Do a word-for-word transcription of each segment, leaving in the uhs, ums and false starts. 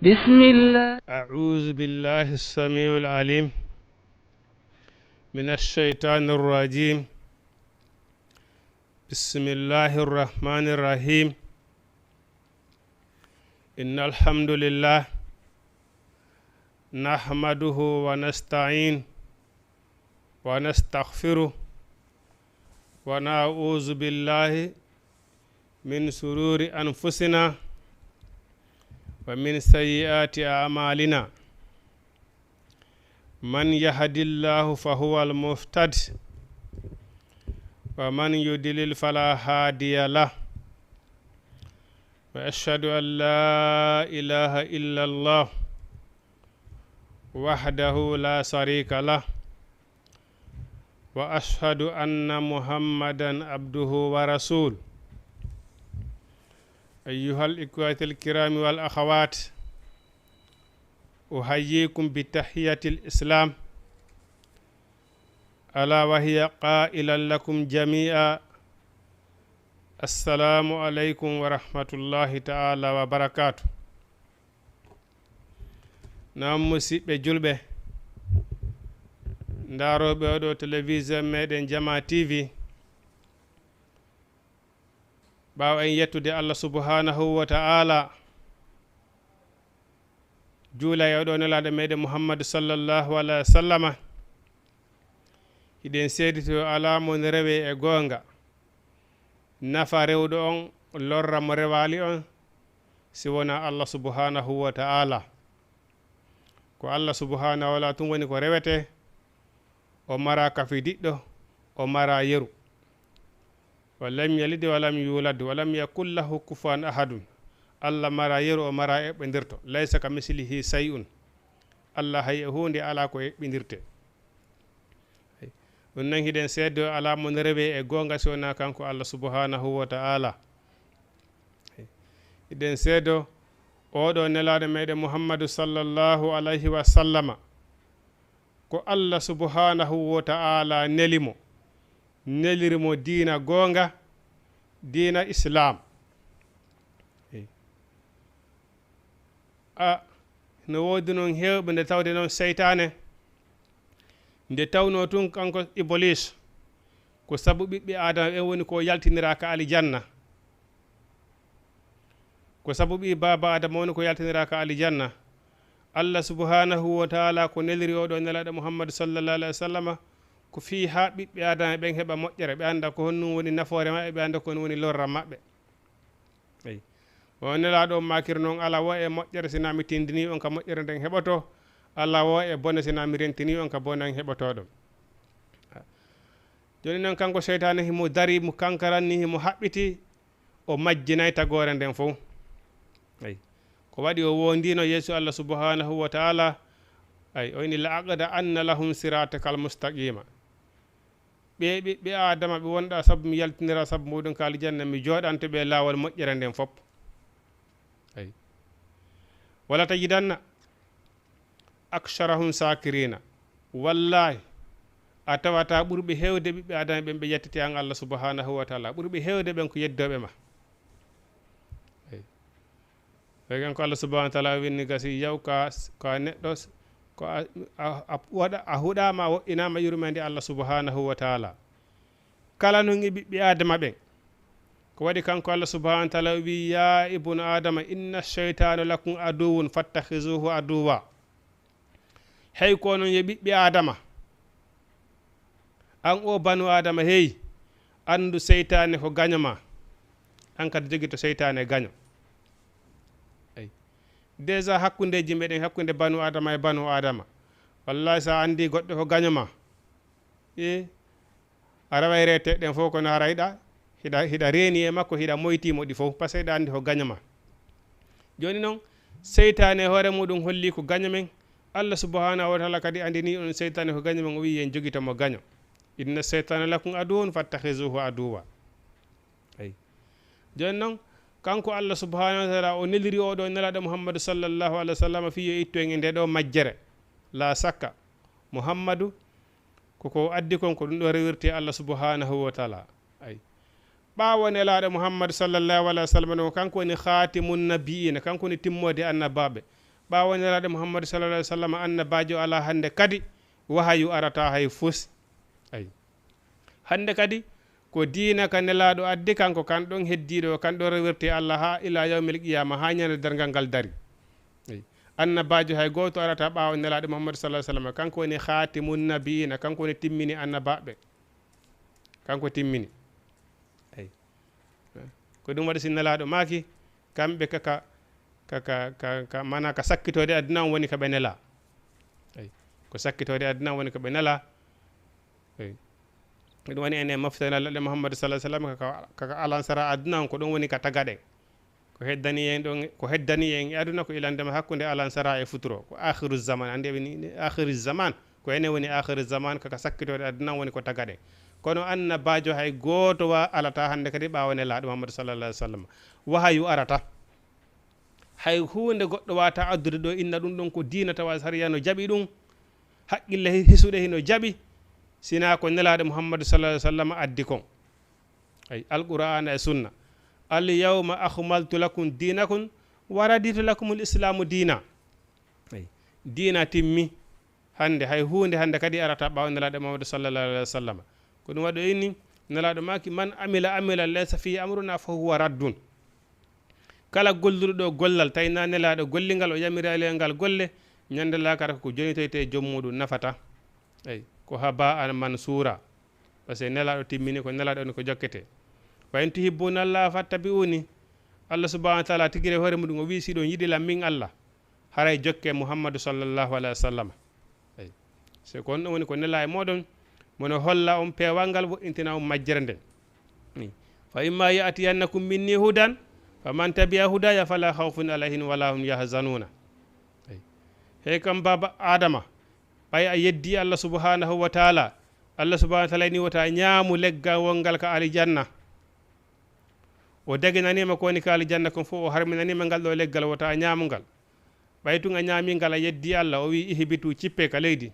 بسم الله. أعوذ بالله السميع العليم من الشيطان الرجيم. بسم الله الرحمن الرحيم. إن الحمد لله نحمده ونستعين ونستغفره ونعوذ بالله من شرور أنفسنا ومن سيئات أعمالنا. من يهد الله فهو المهتد ومن يضلل فلا هادي له. وأشهد أن لا إله إلا الله وحده لا شريك له. وأشهد أن محمدا عبده ورسوله. أيها الإخوة الكرام والأخوات، أحييكم بتحية الإسلام، ألا وهي قائلا لكم جميعا: السلام عليكم ورحمة الله تعالى وبركاته. Naam, musiɓɓe julɓe, ndaarooɓe oɗo télévision meɗen Jama T V, ɓaawo en yettude Allah subhanahu wa ta'ala, juula e oɗo nelaaɗo meɗen Muhammadu sallallahu alaihi wa sallama, hiɗen seedito alaa mo rewe e goonga. Nafa rewɗo on, lorra mo rewaali on, si wonaa Allah subhanahu wa ta'ala. Ko Allah subhanahu wa ta'ala tun woni ko rewete, o mara kafidiɗɗo, o mara yeru. Wa lam yalid wa lam yulad wa lam yakul lahu kufuwan ahadun. Allah mara yeru, o mara eɓɓindirto. Laysa ka mislihi shay'un. Allah hay e huunde alaa ko eɓɓindirte. Ɗum nan hiɗen seedo alaa mo rewe e goonga si wonaa kanko Allah subhanahu wa ta'ala. Hiɗen seedo oɗo nelaaɗo meɗen Muhammadu sallallahu alayhi wa sallama, ko Allah subhanahu wa ta'ala neli mo, neliri mo diina goonga, diina Islam. A, no woodi noon heewɓe nde tawde noon seytaane, nde tawnoo tun kanko Iblis, ko sabu ɓiɓɓe Aadama ɓen woni ko yaltinira ka alijanna. Ko sabu ɓii baaba Aadama woni ko yaltinira ka alijanna. Allah subhanahu wa ta'ala ko neliri oɗo nelaaɗo Muhammadu sallallahu alaihi wa sallama, ko fii haa ɓiɓɓe Aadama ɓen heɓa moƴƴere, ɓe annda ko honɗum woni nafoore maɓɓe, ɓe annda ko honɗum woni lorra maɓɓe. Eyi. O nelaaɗo on maakiri noon, alaa wo e moƴƴere si naa mi tindinii on ka moƴƴere nden heɓoto, alaa wo e bone si naa mi rentinii on ka bone an heɓotoɗon. Jooni noon kanko seytaane himo dari, mo kankaranni, himo haɓɓiti, o majjinay tagoore nden fow. Eyi. Ko waɗi o wondiino Yeesu Allah subhanahu wa ta'ala, ay, o inni: "La aqda anna lahum siratakal mustaqima." Ɓe ɓiɓɓe Aadama ɓe wonɗa sabu mi yaltinira sabu muɗum ka aljanna, mi jooɗanto ɓe laawol moƴƴere nden fof. Ay. "Wala tajidanna aksarahum sakirina." Wallahi, a tawata ɓurɓe heewde ɓiɓɓe Aadama ɓen ɓe yettete an Allah subhanahu wa ta'ala. Ɓurɓe heewde ɓen ko yeddooɓe ma. Ay. Ɓe ken ko Allah subhanahu wa ta'ala o winni gasi yaw ka, ka neɗɗo s-, ko a, a, a waɗa, a huɗama, a woɗɗinama yurmande Allah subhanahu wa ta'ala. Kala no ngi ɓiɓɓe Adama ɓen. Ko waɗi kanko Allah subhanahu wa ta'ala o wi: "Ya ibnu Adama, inna shaytana lakum aduwwun fattakhizuhu aduwwa." Hey ko onon yo ɓiɓɓe Adama. An o banu Adama, hey, anndu seytaane ko gaño ma. An kadi jogito seytaane gaño. Ay. Déjà hakkundeji meɗen, hakkunde banu Adama e banu Adama. Wallahi sa anndi goɗɗo ko gaño ma. E, a reway reeteɗe ɗen fof, kono hara hiɗa, hiɗa, hiɗa reeni e makko, hiɗa moytii mo ɗi fof, parce que hiɗa anndi ko gaño ma. Jooni noon, seytaane e hoore muɗum holli ko gaño men. Allah subhanahu wa ta'ala kadi anndini on seytaane ko gaño men, o wi'i en jogito mo gaño. "Inna seytaana lakum aduwwun fattakhizuhu aduwwa." Ay. Jooni noon, kanko Allah subhanahu wa ta'ala o neliri oɗo nelaaɗo Muhammadu sallallahu alaihi wa sallam fii yo ittu en e nde ɗo majjere. La sakka, Muhammadu ko ko addi kon, ko ɗum ɗo rewirte Allah subhanahu wa ta'ala. Ay. Ɓaawo nelaaɗo Muhammad sallallahu alaihi wa sallam, no kanko woni khatimun nabiyina, kanko woni timmoode annabaaɓe. Ɓaawo Nelaaɗo Muhammadu sallallahu alaihi wasallam, annabaajo alaa hannde kadi, wahayu arata hay fus. Ay. Hannde kadi, ko diina ka Nelaaɗo addi, kanko kan ɗon heddiiɗo, kan ɗon rewirte Allah haa ila yawmil qiyama, haa ñande darngal ngal dari. Ay. Annabaajo hay gooto arata ɓaawo Nelaaɗo Muhammadu sallallahu alaihi wasallam, kanko woni khatimun nabiyina, kanko woni timmini annabaaɓe. Kanko timmini. Ay. Ko ɗum waɗi si Nelaaɗo maaki, kamɓe ka, ka, ka, ka, ka, ka, mana ka sakkitoode aduna on woni ka ɓe nelaa. Ay. Ko sakkitoode aduna on woni ka ɓe nelaa. Ay. Ko ɗum woni enen mofte Nelaaɗo Muhammadu sallallahu alaihi wasallam, ka, ka, ka alansara aduna on, ko ɗum woni ka tagaɗen. Ko heddani en ɗon, ko heddani en e aduna ko ilandema hakkunde alansara e futuro. Ko akhiru zaman, andi ɓe ni, akhiru zaman. Ko enen woni akhiru zaman, kaka sakkitoode aduna woni ko tagaɗen. Kono annabaajo hay gooto wa alata hannde kadi ɓaawo Nelaaɗo Muhammadu sallallahu alaihi wasallam. Wahayu arata. Hay huunde goɗɗo wata addude ɗo inna ɗum ɗon ko diina tawa sariya no jaɓi ɗum. Haqqille hi-, hisuɗe hino jaɓi. Sina ko Nelaaɗo Muhammadu sallallahu alaihi wasallam addi kon. Ay, Alqur'aana e sunna. Al yawma akmaltu lakum dinakum wa raditu lakumul islamu diina. Ay, diina timmi. Hannde, hay huunde hannde kadi arata ɓaawo Nelaaɗo Muhammadu sallallahu alaihi wasallam. Ko ɗum waɗi o inni, Nelaaɗo maaki, "Man amila amila laysa fi amruna fa huwa raddun." Kala golluɗo ɗo gollal, tawi na Nelaaɗo gollingal, o yamiraali e ngal golle, ñande laakara ko jonitoyte e joom muɗum nafata. Ay, ko haba'an mansura. Parce que Nelaaɗo timmini, ko Nelaaɗo woni ko jokkete. "Wa in tuhibbuna Allah fattabi'uni." Allah subhanahu wa ta'ala tigire hoore muɗum, o wi, "Si ɗon yiɗi lan min Allah, haray jokke Muhammadu sallallahu alaihi wasallam." Ay. Se ko on ɗon woni ko nela e moɗon, mono holla on peewal ngal, woɗɗintina on majjere nden. Ni. "Fa imma ya'tiyannakum minni hudan, faman tabi'a hudaya fala khawfun alayhim wala hum yahzanuna." Ay. Hey kam baba Adama, ɓay a yeddi Allah subhanahu wa ta'ala, Allah subhanahu wa ta'ala ni wota ñaamu leggal wongal ka alijanna. O daginanima ko woni ka alijanna kon fof, o harminanima ngal ɗo leggal, wota a ñaamu ngal. Ɓay tun a ñaami ngal, a yeddi Allah, o wi, "Ihbitu, cippe ka leydi."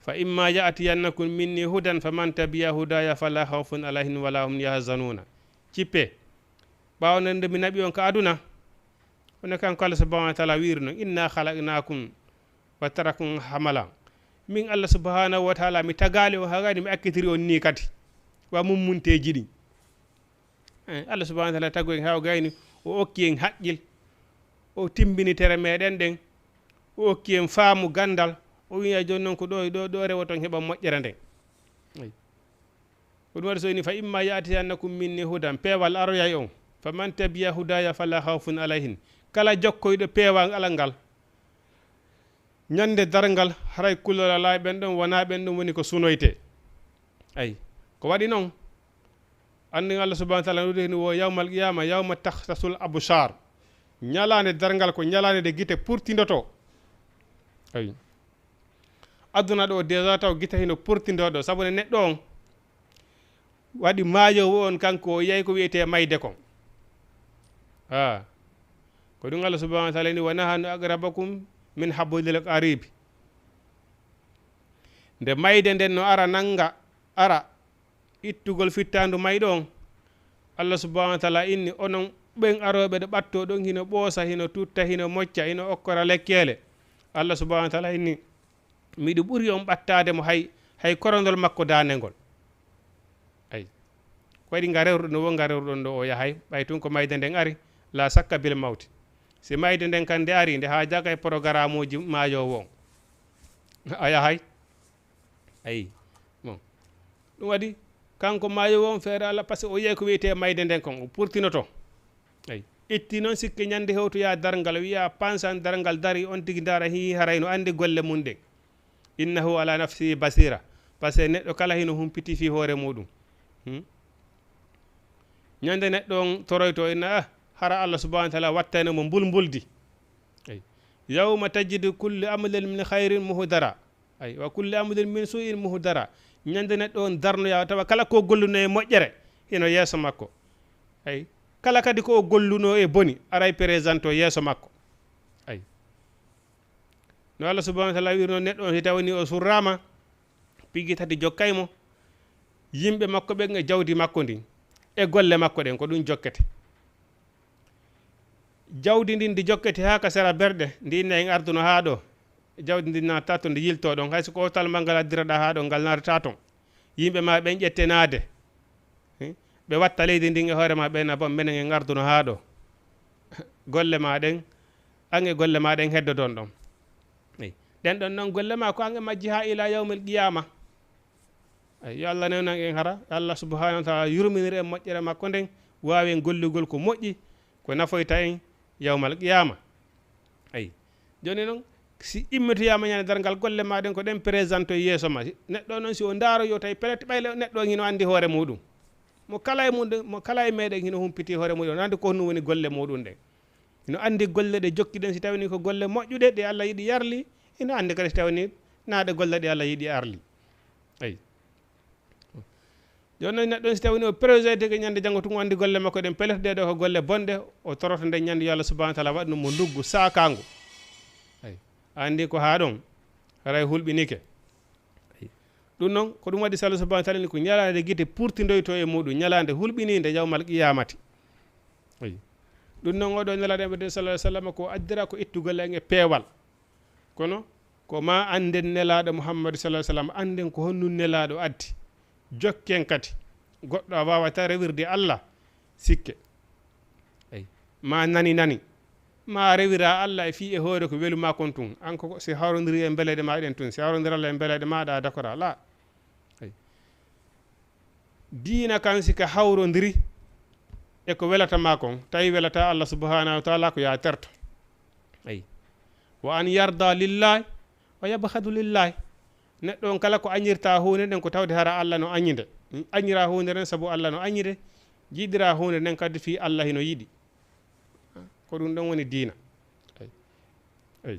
"Fa imma ya'tiyannakum minni hudan faman tabi'a hudaya fala khawfun alayhim wala hum yahzanuna." Cippe. Ɓaawo nden nde mi naɓi on ka aduna, kono kanko Allah subhanahu wa ta'ala wiiri non, "Inna khalaqnakum wa tarakum hamala." Min Allah subhanahu wa ta'ala mi tagaali on, haa gayni mi akkitiri on ni kadi. Wa mummunteeji ɗin. Eh, Allah subhanahu wa ta'ala tagu en haa o gayni, o okki en haqqil, o timbini tere meɗen ɗen, o okki en faamu gandal, o wi'a jooni non ko ɗo, ɗo, ɗo rewoton heɓa moƴƴere nden. Ay. Ko ɗum waɗi so ini, "Fa imma ya'tiyannakum minni hudan", peewal aroyay on. "Faman tabi'a hudaya fala khawfun alayhim." Kala jokkoyɗo peewal alal ngal, ñande darngal, haray kulol alaa e ɓen ɗon, wonaa ɓen ɗon woni ko sunoyte. Ay, ko waɗi non, anndin Allah subhanahu wa ta'ala no wi'iri wo yawmal qiyama, "Yawma takhshasul absar." Ñalaande darngal ko ñalaande nde gite purtindoto. Ay. Aduna ɗo déjà taw gite hino purtindo ɗo, sabu ne neɗɗo on waɗi maayoowo on kanko, o yahi ko wi'etee mayde kon. Ah. Ko ɗum Allah subhanahu wa ta'ala ni, "Wa nahnu aqrabakum min hablil qarid." Nde mayde nden no ara nanga, ara ittugol fittaandu mayɗo on, Allah subhanahu wa ta'ala inni, "Onon ɓen arooɓe ɗo ɓatto ɗon, hino ɓoosa, hino tutta, hino mocca, hino okkora lekkeele." Allah subhanahu wa ta'ala inni, "Miɗo ɓuri on ɓattaade mo hay, hay korondol makko daande ngol." Ay. Ko waɗi nga rewruɗon, wo nga rewruɗon ɗo o yahay, ɓay tun ko mayde nden ari, la sakka bil mawti. Si mayde nden kan nde ari, nde haajaaka e programuuji maayoowo on. A yahay? Ay. Bon. Ɗum waɗi, kanko maayoowo on feere Allah, parce que o yehi ko wi'etee mayde nden kon, o purtinoto. Ay. Itti non sikke ñande hewtoya darngal, wi'a pansan darngal dari, on tigi ndaara hi haray no andi golle mun ɗen. "Innahu ala nafsihi basira." Parce que neɗɗo kala hino humpiti fii hoore muɗum. Hmm? Ñande neɗɗo on toroyto, inna, ah, hara Allah subhanahu wa ta'ala wattayno mo mbulmbuldi. Ay. "Yawma tajidu kullu amalin min khairin muhdara." Ay, "wa kullu amalin min su'in muhdara." Ñande neɗɗo on darnoya, tawa kala ko golluno e moƴƴere, hino yeeso makko. Ay, kala kadi ko o golluno e boni, aray présente o yeeso makko. Ay. No Allah subhanahu wa ta'ala wi'irno neɗɗo on, si tawni o surraama, pigi tati jokkay mo, yimɓe makko ɓen e jawdi makko ndin, e golle makko ɗen, ko ɗum jokkete. Jawdi ndin ndi jokkete haa ka sera berɗe, ndi inna en arduno haa ɗo. Jawdi ndin naatata ton, ndi yilto ɗon. Hay so ko otal ma ngal addiraɗa haa ɗo, ngal naatata ton. Yimɓe ma ɓen ƴette naade. Ɓe watta leydi ndin e hoore ma, ɓe na bon, menen en arduno haa ɗo. Golle ma ɗen, an e golle ma ɗen heddoton ɗon. Ɗen ɗon non golle ma ko an e majji haa ila yawmil qiyama. Ay, yo Allah newnan en hara, yo Allah subhanahu wa taala yurminir en moƴƴere makko nden, waawen gollugol ko moƴƴi, ko nafoyta en yawmal qiyama. Ay, joni non, si immitoyama ñande dargal, golle ma ɗen ko ɗen présente yeeso ma. Neɗɗo non si o ndaaro yo tawi pellet ɓayle neɗɗo on hino andi hoore muɗum. Mo kala e muɗum, mo kala e meɗen hino humpiti hoore muɗum, andi ko honɗum woni golle muɗum ɗen. Hino andi golle ɗe jokki ɗen, si tawi ni ko golle moƴƴuɗe ɗe Allah yiɗi yarli, hino andi kadi si tawi ni na ɗe golle ɗe Allah yiɗi arli. Ay. Joni non neɗɗo si tawi ni o présente ke ñande janngo tun, o andi golle makko ɗen, pellet ɗe ɗo ko golle bonɗe, o toroto nden ñande yo Allah subhanahu wa taala waɗ ɗum mo nduggu saakangu. Ay. A andi ko haa ɗon, haray hulɓinike. Ay. Ɗum non, ko ɗum waɗi si Allah subhanahu wa taala ni ko ñalaande gite purtindoyto e muɗum, ñalaande hulɓiniinde yawmal qiyamati. Ay. Ɗum non, oɗo nelaaɗo meɗen sallallahu alaihi wasallam ko addira ko ittugol en e peewal. Kono ko ma anden nelaaɗo Muhammadu sallallahu alaihi wasallam, anden ko honɗum nelaaɗo addi. Jokken kadi. Goɗɗo a waawata rewirde Allah sikke. Ay. Ma nani nani. Ma rewira Allah e fii e hoore ko welu ma kon tun. An ko si hawrondiri e mbeleɗe ma ɗen tun. Si hawrondiri Allah e mbeleɗe ma ɗa dakora. La. Ay. Diina kan si ka hawrondiri e ko welata ma kon, tawi welata Allah subhanahu wa taala ko ya terto. Ay. Wa an yarda lillahi wa yabhadu lillahi. Neɗɗo on kala ko añirta huunde nden ko tawde hara Allah no añinde. Añira huunde nden sabu Allah no añinde, jiɗira huunde nden kadi fii Allah hino yiɗi. Ko ɗum ɗon woni diina. Ay. Ay.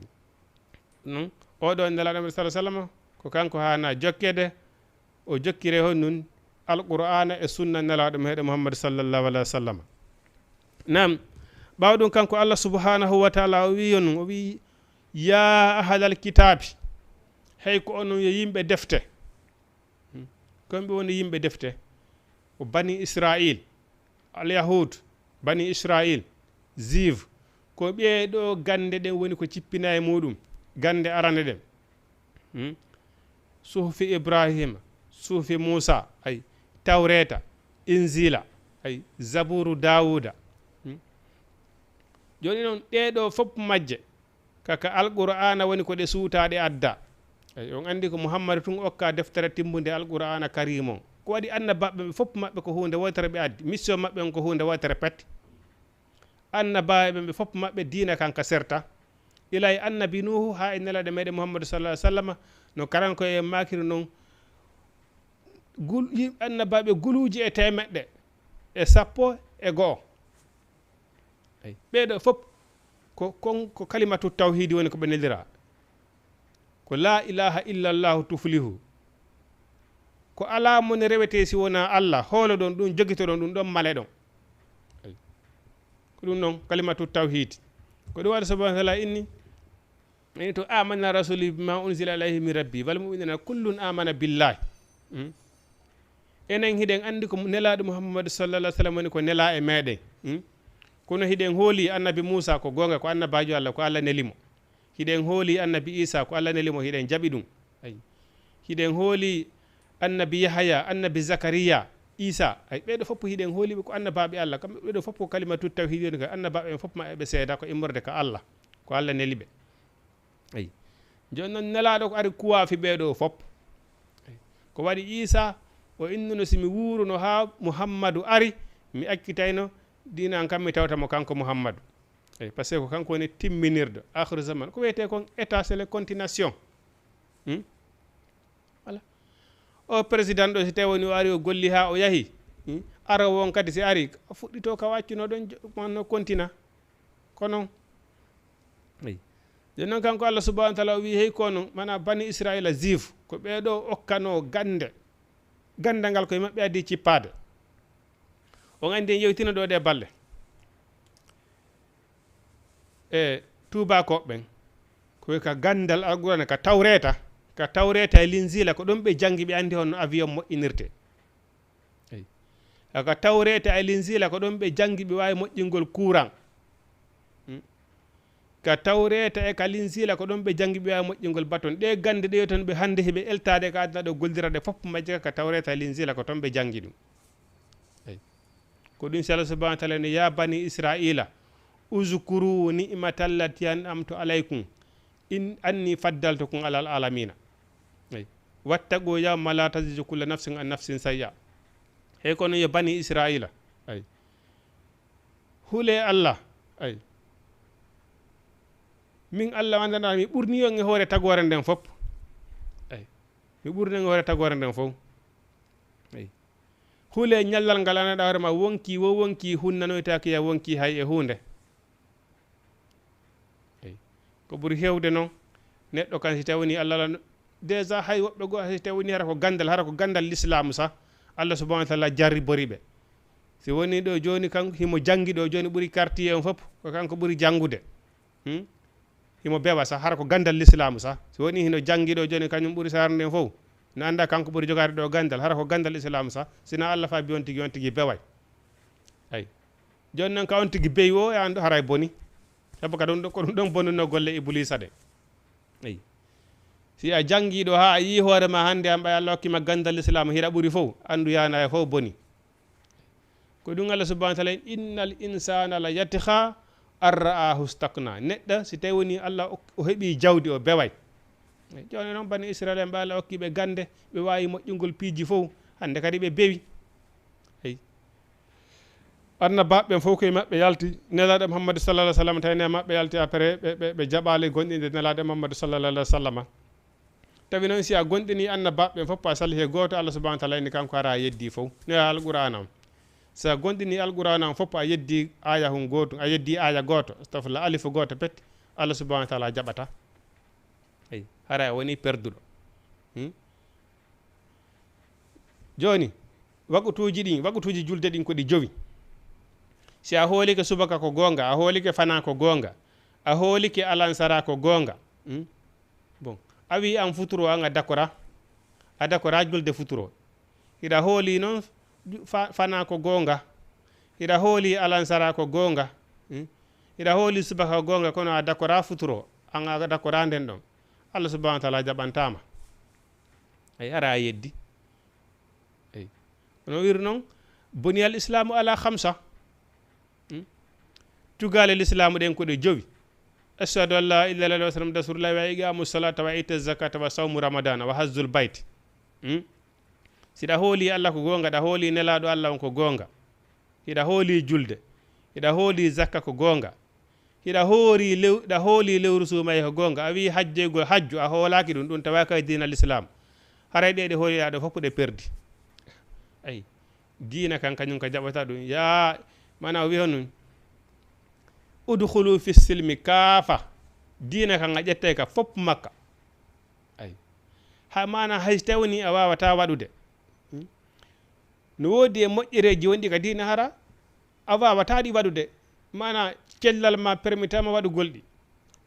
Non, oɗo nelaaɗo men sallallahu alaihi wasallam, ko kanko haana jokkede, o jokkire honɗum Alqur'aana e sunna nelaaɗo meɗen Muhammad sallallahu alaihi wasallam. Naam, ɓaawo ɗum kanko Allah subhanahu wa taala o wi'i on, o wi'i, "Ya ahlal kitaabi, hey ko onon yo yimɓe defte." Hmm. Ko yimɓe woni yimɓe defte, ko Bani Israil, Al-Yahud, Bani Israil, Juif, ko ɓee ɗoo gannde ɗen woni ko cippina e muɗum, gannde arane ɗen. Hmm? Suhufi Ibrahima, suhufi Muusa, ay, Tawreeta, Inziila, ay, Zabuuru Daawuda. Hmm? Jooni noon, ɗee ɗoo fof majje, kaka Alqur'aana woni ko ɗe suutaaɗe adda. Ay, on anndi ko Muhammadu tun okka deftere timmunde Alqur'aana Kariim on. Ko waɗi annabaaɓe ɓe fof maɓɓe ko huunde woytere ɓe addi. Mission maɓɓe on ko huunde woytere pet. Annabaaɓe ɓe fof maɓɓe diina kan ka serta. Ila e annabi Nuuhu haa e nelaaɗo meɗen Muhammadu sallallahu alaihi wasallam no karanko e maakiri non gul-, yi-, annabaaɓe guluuji e teemeɗɗe e sappo e go'o. Ay, ɓee ɗoo fof ko, kon, ko kalimatu tawhiidi woni ko ɓe nelira. Ko laa ilaaha illallahu tuflihu. Ko alaa mone rewetee si wonaa Allah, hooloɗon ɗum, jogitoɗon ɗum ɗon, maleɗon. Ay. Ko ɗum noon, kalimatu tawhiidi. Ko ɗum waɗi subhanahu wa taala inni, inni to, "Amana rasulu bima unzila alayhi min rabbi, wal mu'minuna kullun amana billahi." Hmm? Enen hiɗen anndi ko nelaaɗo Muhammadu sallallahu alaihi wasallam woni ko nelaa e meɗen. Hmm? Kono hiɗen hooli annabi Muusa ko goonga, ko annabaajo Allah, ko Allah neli mo. Hiɗen hooli annabi Iisa ko Allah neli mo, hiɗen jaɓi ɗum. Ay. Hiɗen hooli annabi Yahaya, annabi Zakariya, Iisa. Ay, ɓee ɗoo fof hiɗen hooli ɓe ko annabaaɓe Allah. Kamɓe ɓee ɗoo fof ko kalimatu tawhiidi woni ko annabaaɓe ɓen fof maɓɓe ɓe seeda ko immorde ka Allah. Ko Allah neli ɓe. Ay. Jooni noon nelaaɗo ko ari kuwaafi ɓee ɗoo fof. Ay. Ko waɗi Iisa o innuno si mi wuuruno haa Muhammadu ari, mi accitayno diina an kan mi tawta mo kanko Muhammadu. Eyi, parce que ko kanko woni timminirɗo, akhiru zaman. Ko wiyetee kon état, c'est la continuation. Hmm? Voilà. O président ɗo, si tawi woni o ari, o golli haa o yahi. Hmm? Ara won kadi si ari, o fuɗɗito ka waccuno ɗon, jo-, manno continue. Ko non. Eyi. Jooni noon kanko Allah subhanahu wa taala o wi'i, hey ko non, mana Bani Israila, Juif, ko ɓee ɗoo okkano gannde. Ganndal ngal koye maɓɓe addi cippaade. On anndi en yewtino ɗo ɗe balle. E tuubakooɓe ɓen, ko ka ganndal Alqur'aana, ka Tawreeta, ka Tawreeta e Linjiila, ko ɗon ɓe janngi, ɓe anndi honno avion moƴƴinirtee. Eyi. Ka Tawreeta e Linjiila, ko ɗon ɓe janngi, ɓe waawi moƴƴingol kuuran. Ka Tawreeta e ka Linjiila ko ɗon ɓe janngi, ɓe waawi moƴƴingol baton. Ɗee gannde ɗe yo ton ɓe hannde hiɓe eltaade ka aduna ɗo, golliraɗe fof majje ka Tawreeta e Linjiila ko ton ɓe janngi ɗum. Eyi. Ko ɗum si Allah subhanahu wa taala ne, "Ya bani Israila, uzkuru ni'mata allati an'amtu alaykum, in anni faddaltukum alal alamina." Eyi. "Wattaqu yawma la tajzi kullu nafsin an nafsin shay'a." Hey kono yo bani Israila. Eyi. Hule Allah. Eyi. Min Allah wandana mi ɓurni on e hoore tagoore nden fof. Eyi. Mi ɓurni on e hoore tagoore nden fof. Eyi. Hule ñallal ngal anaɗa hoore ma wonki wo wonki hunnanoytaaki ya wonki hay e huunde. Eyi. Ko ɓuri heewde noon, neɗɗo kan si tawi woni Allah lan, déjà hay woɓɓe goo si tawi woni hara ko ganndal, hara ko ganndal lislaamu sa, Allah subhanahu wa taala jarribori ɓe. Si woni ɗo jooni kan himo janngi ɗo jooni ɓuri quartier on fof, ko kanko ɓuri janngude. Hmm? Himo bewa sa, hara ko ganndal lislaamu sa. Si woni hino janngi ɗo jooni kañum ɓuri sarde nden fof, no annda kanko ɓuri jogaade ɗo ganndal, hara ko ganndal lislaamu sa. Sina Allah fa bi on tigi, on tigi beway. Eyi. Jooni noon ka on tigi bewi o e an ɗo haray boni. Sabu ka ɗum ɗo, ko ɗum ɗon bonnuno golle Ibuliisa ɗe. Eyi. Si a janngi ɗo haa a yii hoore ma hannde an ɓay Allah hokki ma ganndal lislaamu hiɗa ɓuri fof, anndu yaana e fof boni. Ko ɗum Allah subhanahu wa taala en, "Innal insana la yatgha an ra'ahu stakna." Neɗɗo si tawi woni Allah ok-, o heɓi jawdi o beway. Eyi, jooni noon bani Israel en ɓe Allah okki ɓe gannde, ɓe waawi moƴƴungol piiji fof, hannde kadi ɓe bewi. Eyi. Annabaaɓe ɓen fof koye maɓɓe yalti, Nelaaɗo Muhammadu sallallahu alaihi wasallam tawi ne maɓɓe yalti après ɓe, ɓe, ɓe jaɓaali gonɗinde Nelaaɗo Muhammadu sallallahu alaihi wasallam. Tawi noon si a gonɗini annabaaɓe ɓen fof a sali he gooto, Allah subhanahu wa taala inni kanko hara a yeddi fof. Ne Alqur'aana on. Si a gonɗini Alqur'aana on fof a yeddi aaya hun gooto, a yeddi aaya gooto, astafurlah, alifu gooto pet, Allah subhanahu wa taala jaɓata. Eyi, hara a woni perduɗo. Hmm? Jooni, waqutuuji ɗin, waqutuuji julde ɗin ko ɗi jowi. Si a hoolike subaka ko goonga, a hoolike fana ko goonga, a hoolike alansara ko goonga. Hmm? Bon, a wi an futuro an a dakora, a dakora julde futuro. Hiɗa hooli noon ju-, fa-, fana ko goonga. Hiɗa hooli alansara ko goonga. Hmm? Hiɗa hooli subaka ko goonga kono a dakora futuro, an a dakora nden ɗon. Allah subhanahu wa taala jaɓantaama. Eyi, hara a yeddi. Eyi. Kono wiri noon, buniyal islamu ala khamsa. Hmm? Tugaale lislaamu ɗen ko ɗe jowi. Ashhadu an la ilaha illallah wa sallam rasulullah wa iqamu salata wa ita zakata wa sawmu ramadana wa hajjul bayt. Hmm? Siɗa hooli Allah ko goonga, ɗa hooli nelaaɗo Allah on ko goonga. Hiɗa hooli julde. Hiɗa hooli zakka ko goonga. Hiɗa hoori lew-, ɗa hooli lewru suumaye ko goonga. A wii hajjoygol hajju, a hoolaaki ɗum, ɗum tawaaka e diina lislaam. Haray ɗe ɗe hooliɗaa ɗo fof ɗe perdi. Ayi. Diina kan kañum ka jaɓata ɗum. Yaa, maanaa o wii honɗum? "Udkhulu fi silmi kaafa." Diina kan a ƴettay ka fof makka. Ayi. Ha maanaa hay si tawni a waawataa waɗude. Hmm? No woodi e moƴƴereeji wonɗi ka diina hara, a waawataa ɗi waɗude. Maanaa cellal ma permitaama waɗugol ɗi.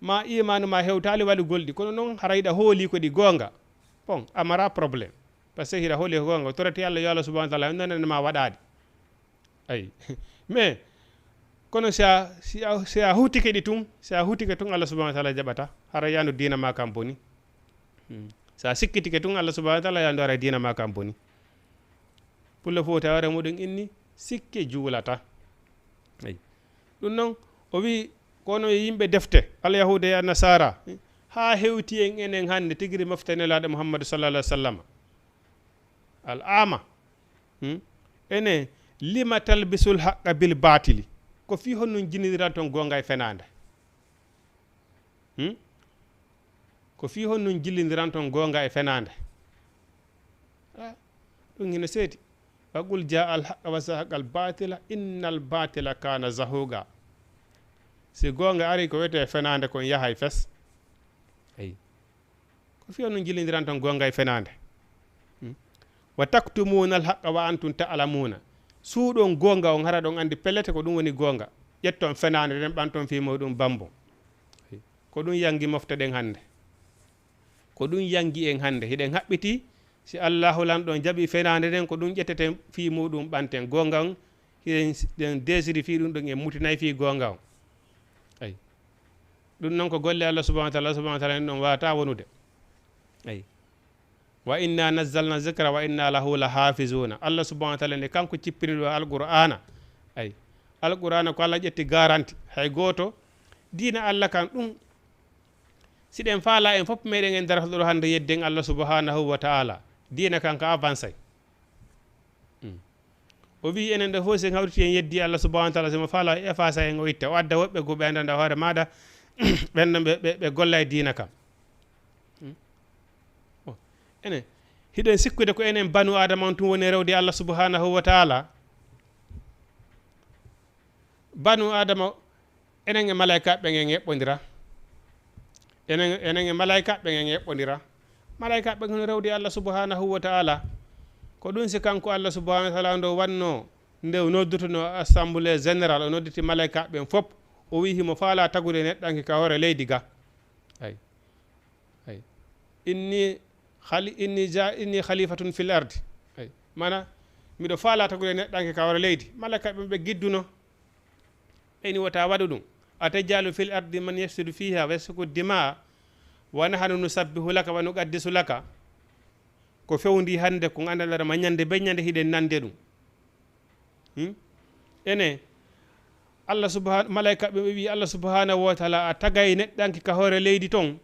Ma iimaanu ma hewtaali waɗugol ɗi. Kono noon hara hiɗa hooli ko ɗi goonga. Bon, a mara problème. Parce que hiɗa hooli ko goonga. Torete Allah yo Allah subhanahu wa taala nonane ma waɗaaɗi. Ayi. Mais, kono si a, si a, si a hutike ɗi tun, si a hutike tun Allah subhanahu wa taala jaɓata. Hara yaandu diina ma kan boni. Hmm. Si a sikkitike tun Allah subhanahu wa taala yaandu hara diina ma kan boni. Pullo fof tawre muɗum inni sikke juulata. Ayi. Ɗum noon, o wii, kono yo yimɓe defte, Alyahuuda e Annasaara, haa hewti en enen hannde, tigi ri mofte Nelaaɗo Muhammadu sallallahu alaihi wasallam. Al ama. Hmm? Ene, lima talbisul haqqa bil baatili. Ko fii honɗum jinndiranton goonga e fenaande? Hmm? Ko fii honɗum jillindiranton goonga e fenaande? Ah, ɗum hino seedi. Wa qul jaa al haqqa wa zahaqa al baatila, innal baatila kaana zahuuqa. Si goonga ari ko wiyetee fenaande kon yahay fes. Eyi. Ko fii honɗum jillindiranton goonga e fenaande? Hmm? Wa taktumuuna al haqqa wa antum ta'lamuuna. Suuɗon goonga on hara ɗon anndi pellet ko ɗum woni goonga. Ƴetton fenaande nden ɓanton fii muɗum bambo. Ko ɗum yangi mofte ɗen hannde. Ko ɗum yangi en hannde. Hiɗen haɓɓiti si Allahu lanɗo on jaɓi fenaande nden ko ɗum ƴetteten fii muɗum ɓanten. Goonga on hiɗen, ɗen desiri fii ɗum ɗon en mutinay fii goonga on. Ayi. Ɗum noon ko golle Allah subhanahu wa taala, Allah subhanahu wa taala en ɗum wata wonude. Ay. Wa inna nazzalna zikra wa inna lahu lahafizuna. Allah subhanahu wa taala ne kanko cippini ɗo alqur'ana. Ay. Alqur'ana ko Allah ƴetti garanti. Hay gooto diina Allah kan ɗum, si ɗen faala en fof meɗen en darata ɗo hannde yedden Allah subhanahu wa taala. Diina kan ka avancé. Mm. O wi enen ɗo fof sen hawriti en yeddi Allah subhanahu wa taala, simo faala o efasa en o itta. O adda woɓɓe guɓe andanda hoore maɗa, ɓen ɗon ɓe, ɓe, ɓe golla e diina kam. Hmm? Bon. Enen, hiɗen sikkude ko enen banu Adama on tun woni rewde Allah subhanahu wa taala. Banu Adama, enen e malaika ɓen en eɓɓodira. Enen, enen e malaika ɓen en eɓɓodira. Malaika ɓen hono rewde Allah subhanahu wa taala. Ko ɗum si kanko Allah subhanahu wa taala ndo wanno, nde o noddutuno assemblée générale, o nodditi malaika ɓen fof. O wi himo faala tagude neɗɗanke ka hoore leydi ga. Ay. Ay. Inni khali-, inni ja-, inni khalifatun fil ardi. Ay. Mana, miɗo faala tagude neɗɗanke ka hoore leydi. Malaika ɓen ɓe gidduno. Ɓeyni wota waɗu ɗum. Atajalu fil ardi man yafsidu fiha wa yasfiku dima wa nahnu nusabbihu laka wa nuqaddisu laka. Ko fewndi hannde ko nganndanɗaa ma ñande be ñande hiɗen nande ɗum. Hmm? Ene, Allah subhan-, malaika ɓe ɓe wi Allah subhanahu wa taala a tagay neɗɗanke ka hoore leydi ton.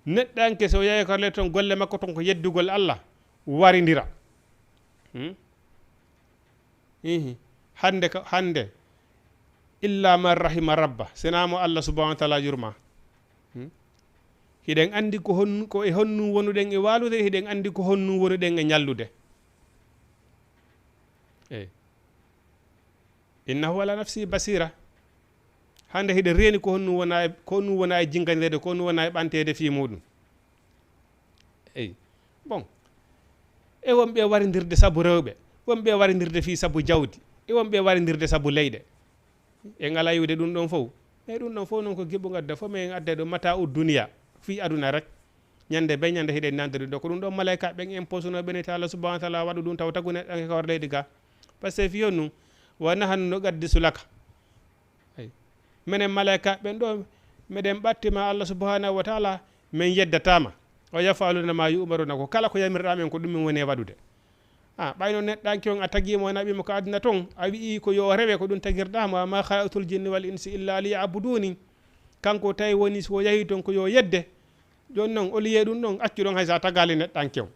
Neɗɗanke so yahi ka hoore leydi ton golle makko ton ko yeddugol Allah, warindira. Hmm? Ihi. Hannde ka, hannde, illa man rahima rabba, sina mo Allah subhanahu wa taala yurma. Hmm? Hiɗen anndi ko hon-, ko e honnu wonuɗen e waalude, hiɗen anndi ko honnu wonuɗen e ñallude. Eyi. Innahu ala nafsi basira. Hannde hiɗen reeni ko honnu wona e, ko honnu wona e jinganeede, ko honnu wona e ɓanteede fii muɗum. Eyi. Bon. E wonɓe warindirde sabu rewɓe, wonɓe warindirde fii sabu jawdi, e wonɓe warindirde sabu leyɗe. En alaa yiwde ɗum ɗon fof. E ɗum ɗon fof noon ko giɓɓo ngadda fof, men adda ɗo mata u duniya, fii aduna rek. Ñande be ñande hiɗen nande ɗum ɗo. Ko ɗum ɗon malaika ɓen en posuno ɓen e taala subhanahu wa taala waɗu ɗum taw tagu neɗɗanke ka hoore leydi ga. Parce que fii on ɗum, wa nahnu nuqaddisu laka. Ay. Menen malaika ɓen ɗo, meɗen ɓattima Allah subhanahu wa taala, men yeddatama. O yafaluna ma yu'maruna, ko kala ko yamirɗa men ko ɗum min woni e waɗude. A, ɓayno neɗɗanke on a tagimo, a naɓimo ka aduna ton, a wi'i ko yo o rewe ko ɗum tagirɗamo, wa ma khalaqtul jinni wal insi illa liya'buduni. Kanko tawi woni so o yahi ton ko yo yedde. Jon non, o liye ɗum ɗon, accu ɗon hay sa tagali neɗɗanke on.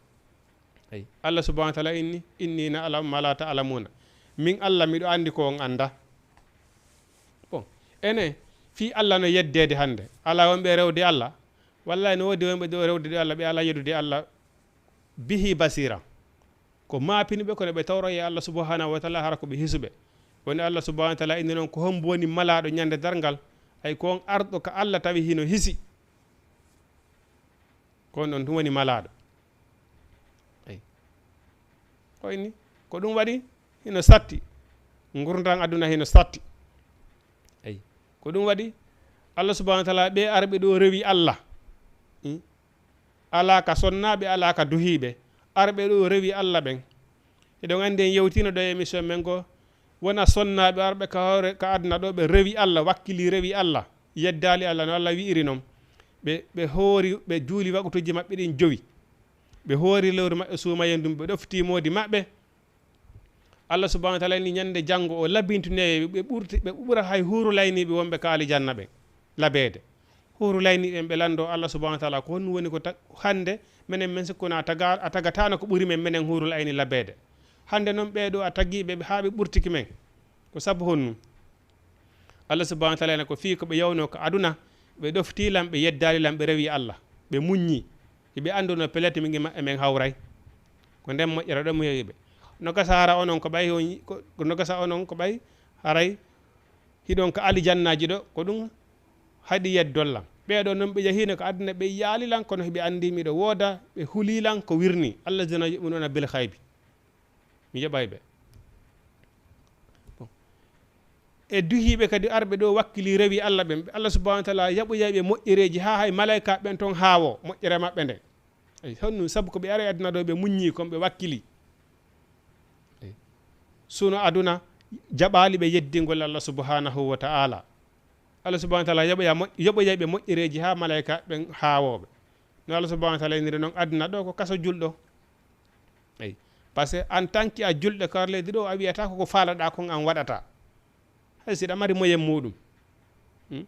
Eyi. Allah subhanahu wa taala inni, inni na alam ma la ta'lamuna. Min Allah miɗo anndi ko on annda. Bon, ene, fii Allah no yeddeede hannde. Alaa wonɓe rewde Allah. Wallahi no woodi wonɓe ɗo rewde ɗo Allah, ɓe alaa yeddude Allah bihi basira. Ko maapini ɓe, kono ɓe tawro e Allah subhanahu wa taala hara ko ɓe hisuɓe. Woni Allah subhanahu wa taala inni noon ko hombo woni malaaɗo ñande darngal, ay ko on arɗo ka Allah tawi hino hisi. Ko on ɗon tun woni malaaɗo. Eyi. Ko inni? Ko ɗum waɗi hino satti. Ngurndan aduna hino satti. Eyi. Ko ɗum waɗi Allah subhanahu wa taala ɓe arɓe ɗo rewi Allah. Hmm? Alaa ka sonnaaɓe, alaa ka duhiiɓe. Arɓe ɗo rewi Allah ɓen. Eɗon anndi en yewtino ɗo e émission men goo. Wona sonnaaɓe arɓe ka hoore, ka aduna ɗo ɓe rewi Allah, wakkili rewi Allah. Yeddaali Allah no Allah wi'iri non. Ɓe, ɓe hoori, ɓe juuli waqtuuji maɓɓe ɗin jowi. Ɓe hoori lewru maɓɓe suumaye ndun, ɓe ɗofti moodi maɓɓe. Allah subhanahu wa taala ni ñande janngo o labintunoye ɓe ɓurti, ɓe ɓura hay huuru layniiɓe wonɓe ka alijanna ɓen labeede. Huuru layniiɓe ɓen ɓe lanndo Allah subhanahu wa taala ko honɗum woni ko ta-, hannde menen men sikkuno a taga-, a tagatano ko ɓuri men, menen huuru layni labeede. Hannde non ɓee ɗo a tagiiɓe ɓe haa ɓe ɓurtiki men. Ko sabu honɗum? Allah subhanahu wa taala ene ko fii ko ɓe yawno ka aduna, ɓe ɗoftii lan, ɓe yeddaali lan, ɓe rewi Allah, ɓe muññi. Hiɓe annduno pellet min e maɓɓe men hawray. Ko nden moƴƴere ɗon mo yewi ɓe. No gasa hara onon ko ɓay on, ko, ko no gasa onon ko ɓay haray hiɗon ka alijannaaji ɗo, ko ɗum haɗi yeddol lan. Ɓee ɗo non ɓe yahiino ka aduna ɓe yaali lan, kono hiɓe anndi miɗo wooda, ɓe hulii lan ko wirnii. Alladhina yu'minuna bil ghaybi. Mi yoɓay ɓe. Bon. E duhiiɓe kadi arɓe ɗo wakkili rewi Allah ɓen, Allah subhanahu wa taala yaɓoyay ɓe moƴƴereeji haa hay malaika ɓen ton haawo moƴƴere maɓɓe nden. Eyi, honɗum? Sabu ko ɓe ari aduna ɗo ɓe muññi kon ɓe wakkili. Eyi. Suno aduna jaɓaali ɓe yeddingol Allah subhanahu wa taala. Allah subhanahu wa taala yoɓoya mo-, yoɓoyay ɓe moƴƴereeji haa malayka ɓen haawooɓe. No Allah subhanahu wa taala inniri noon, aduna ɗo ko kaso julɗo. Eyi. Parce que en tant que a julɗo, kar leydi ɗo, a wiyata ko ko faalaɗa kon an waɗata. Hay si ɗa mari moyen muɗum. Hmm?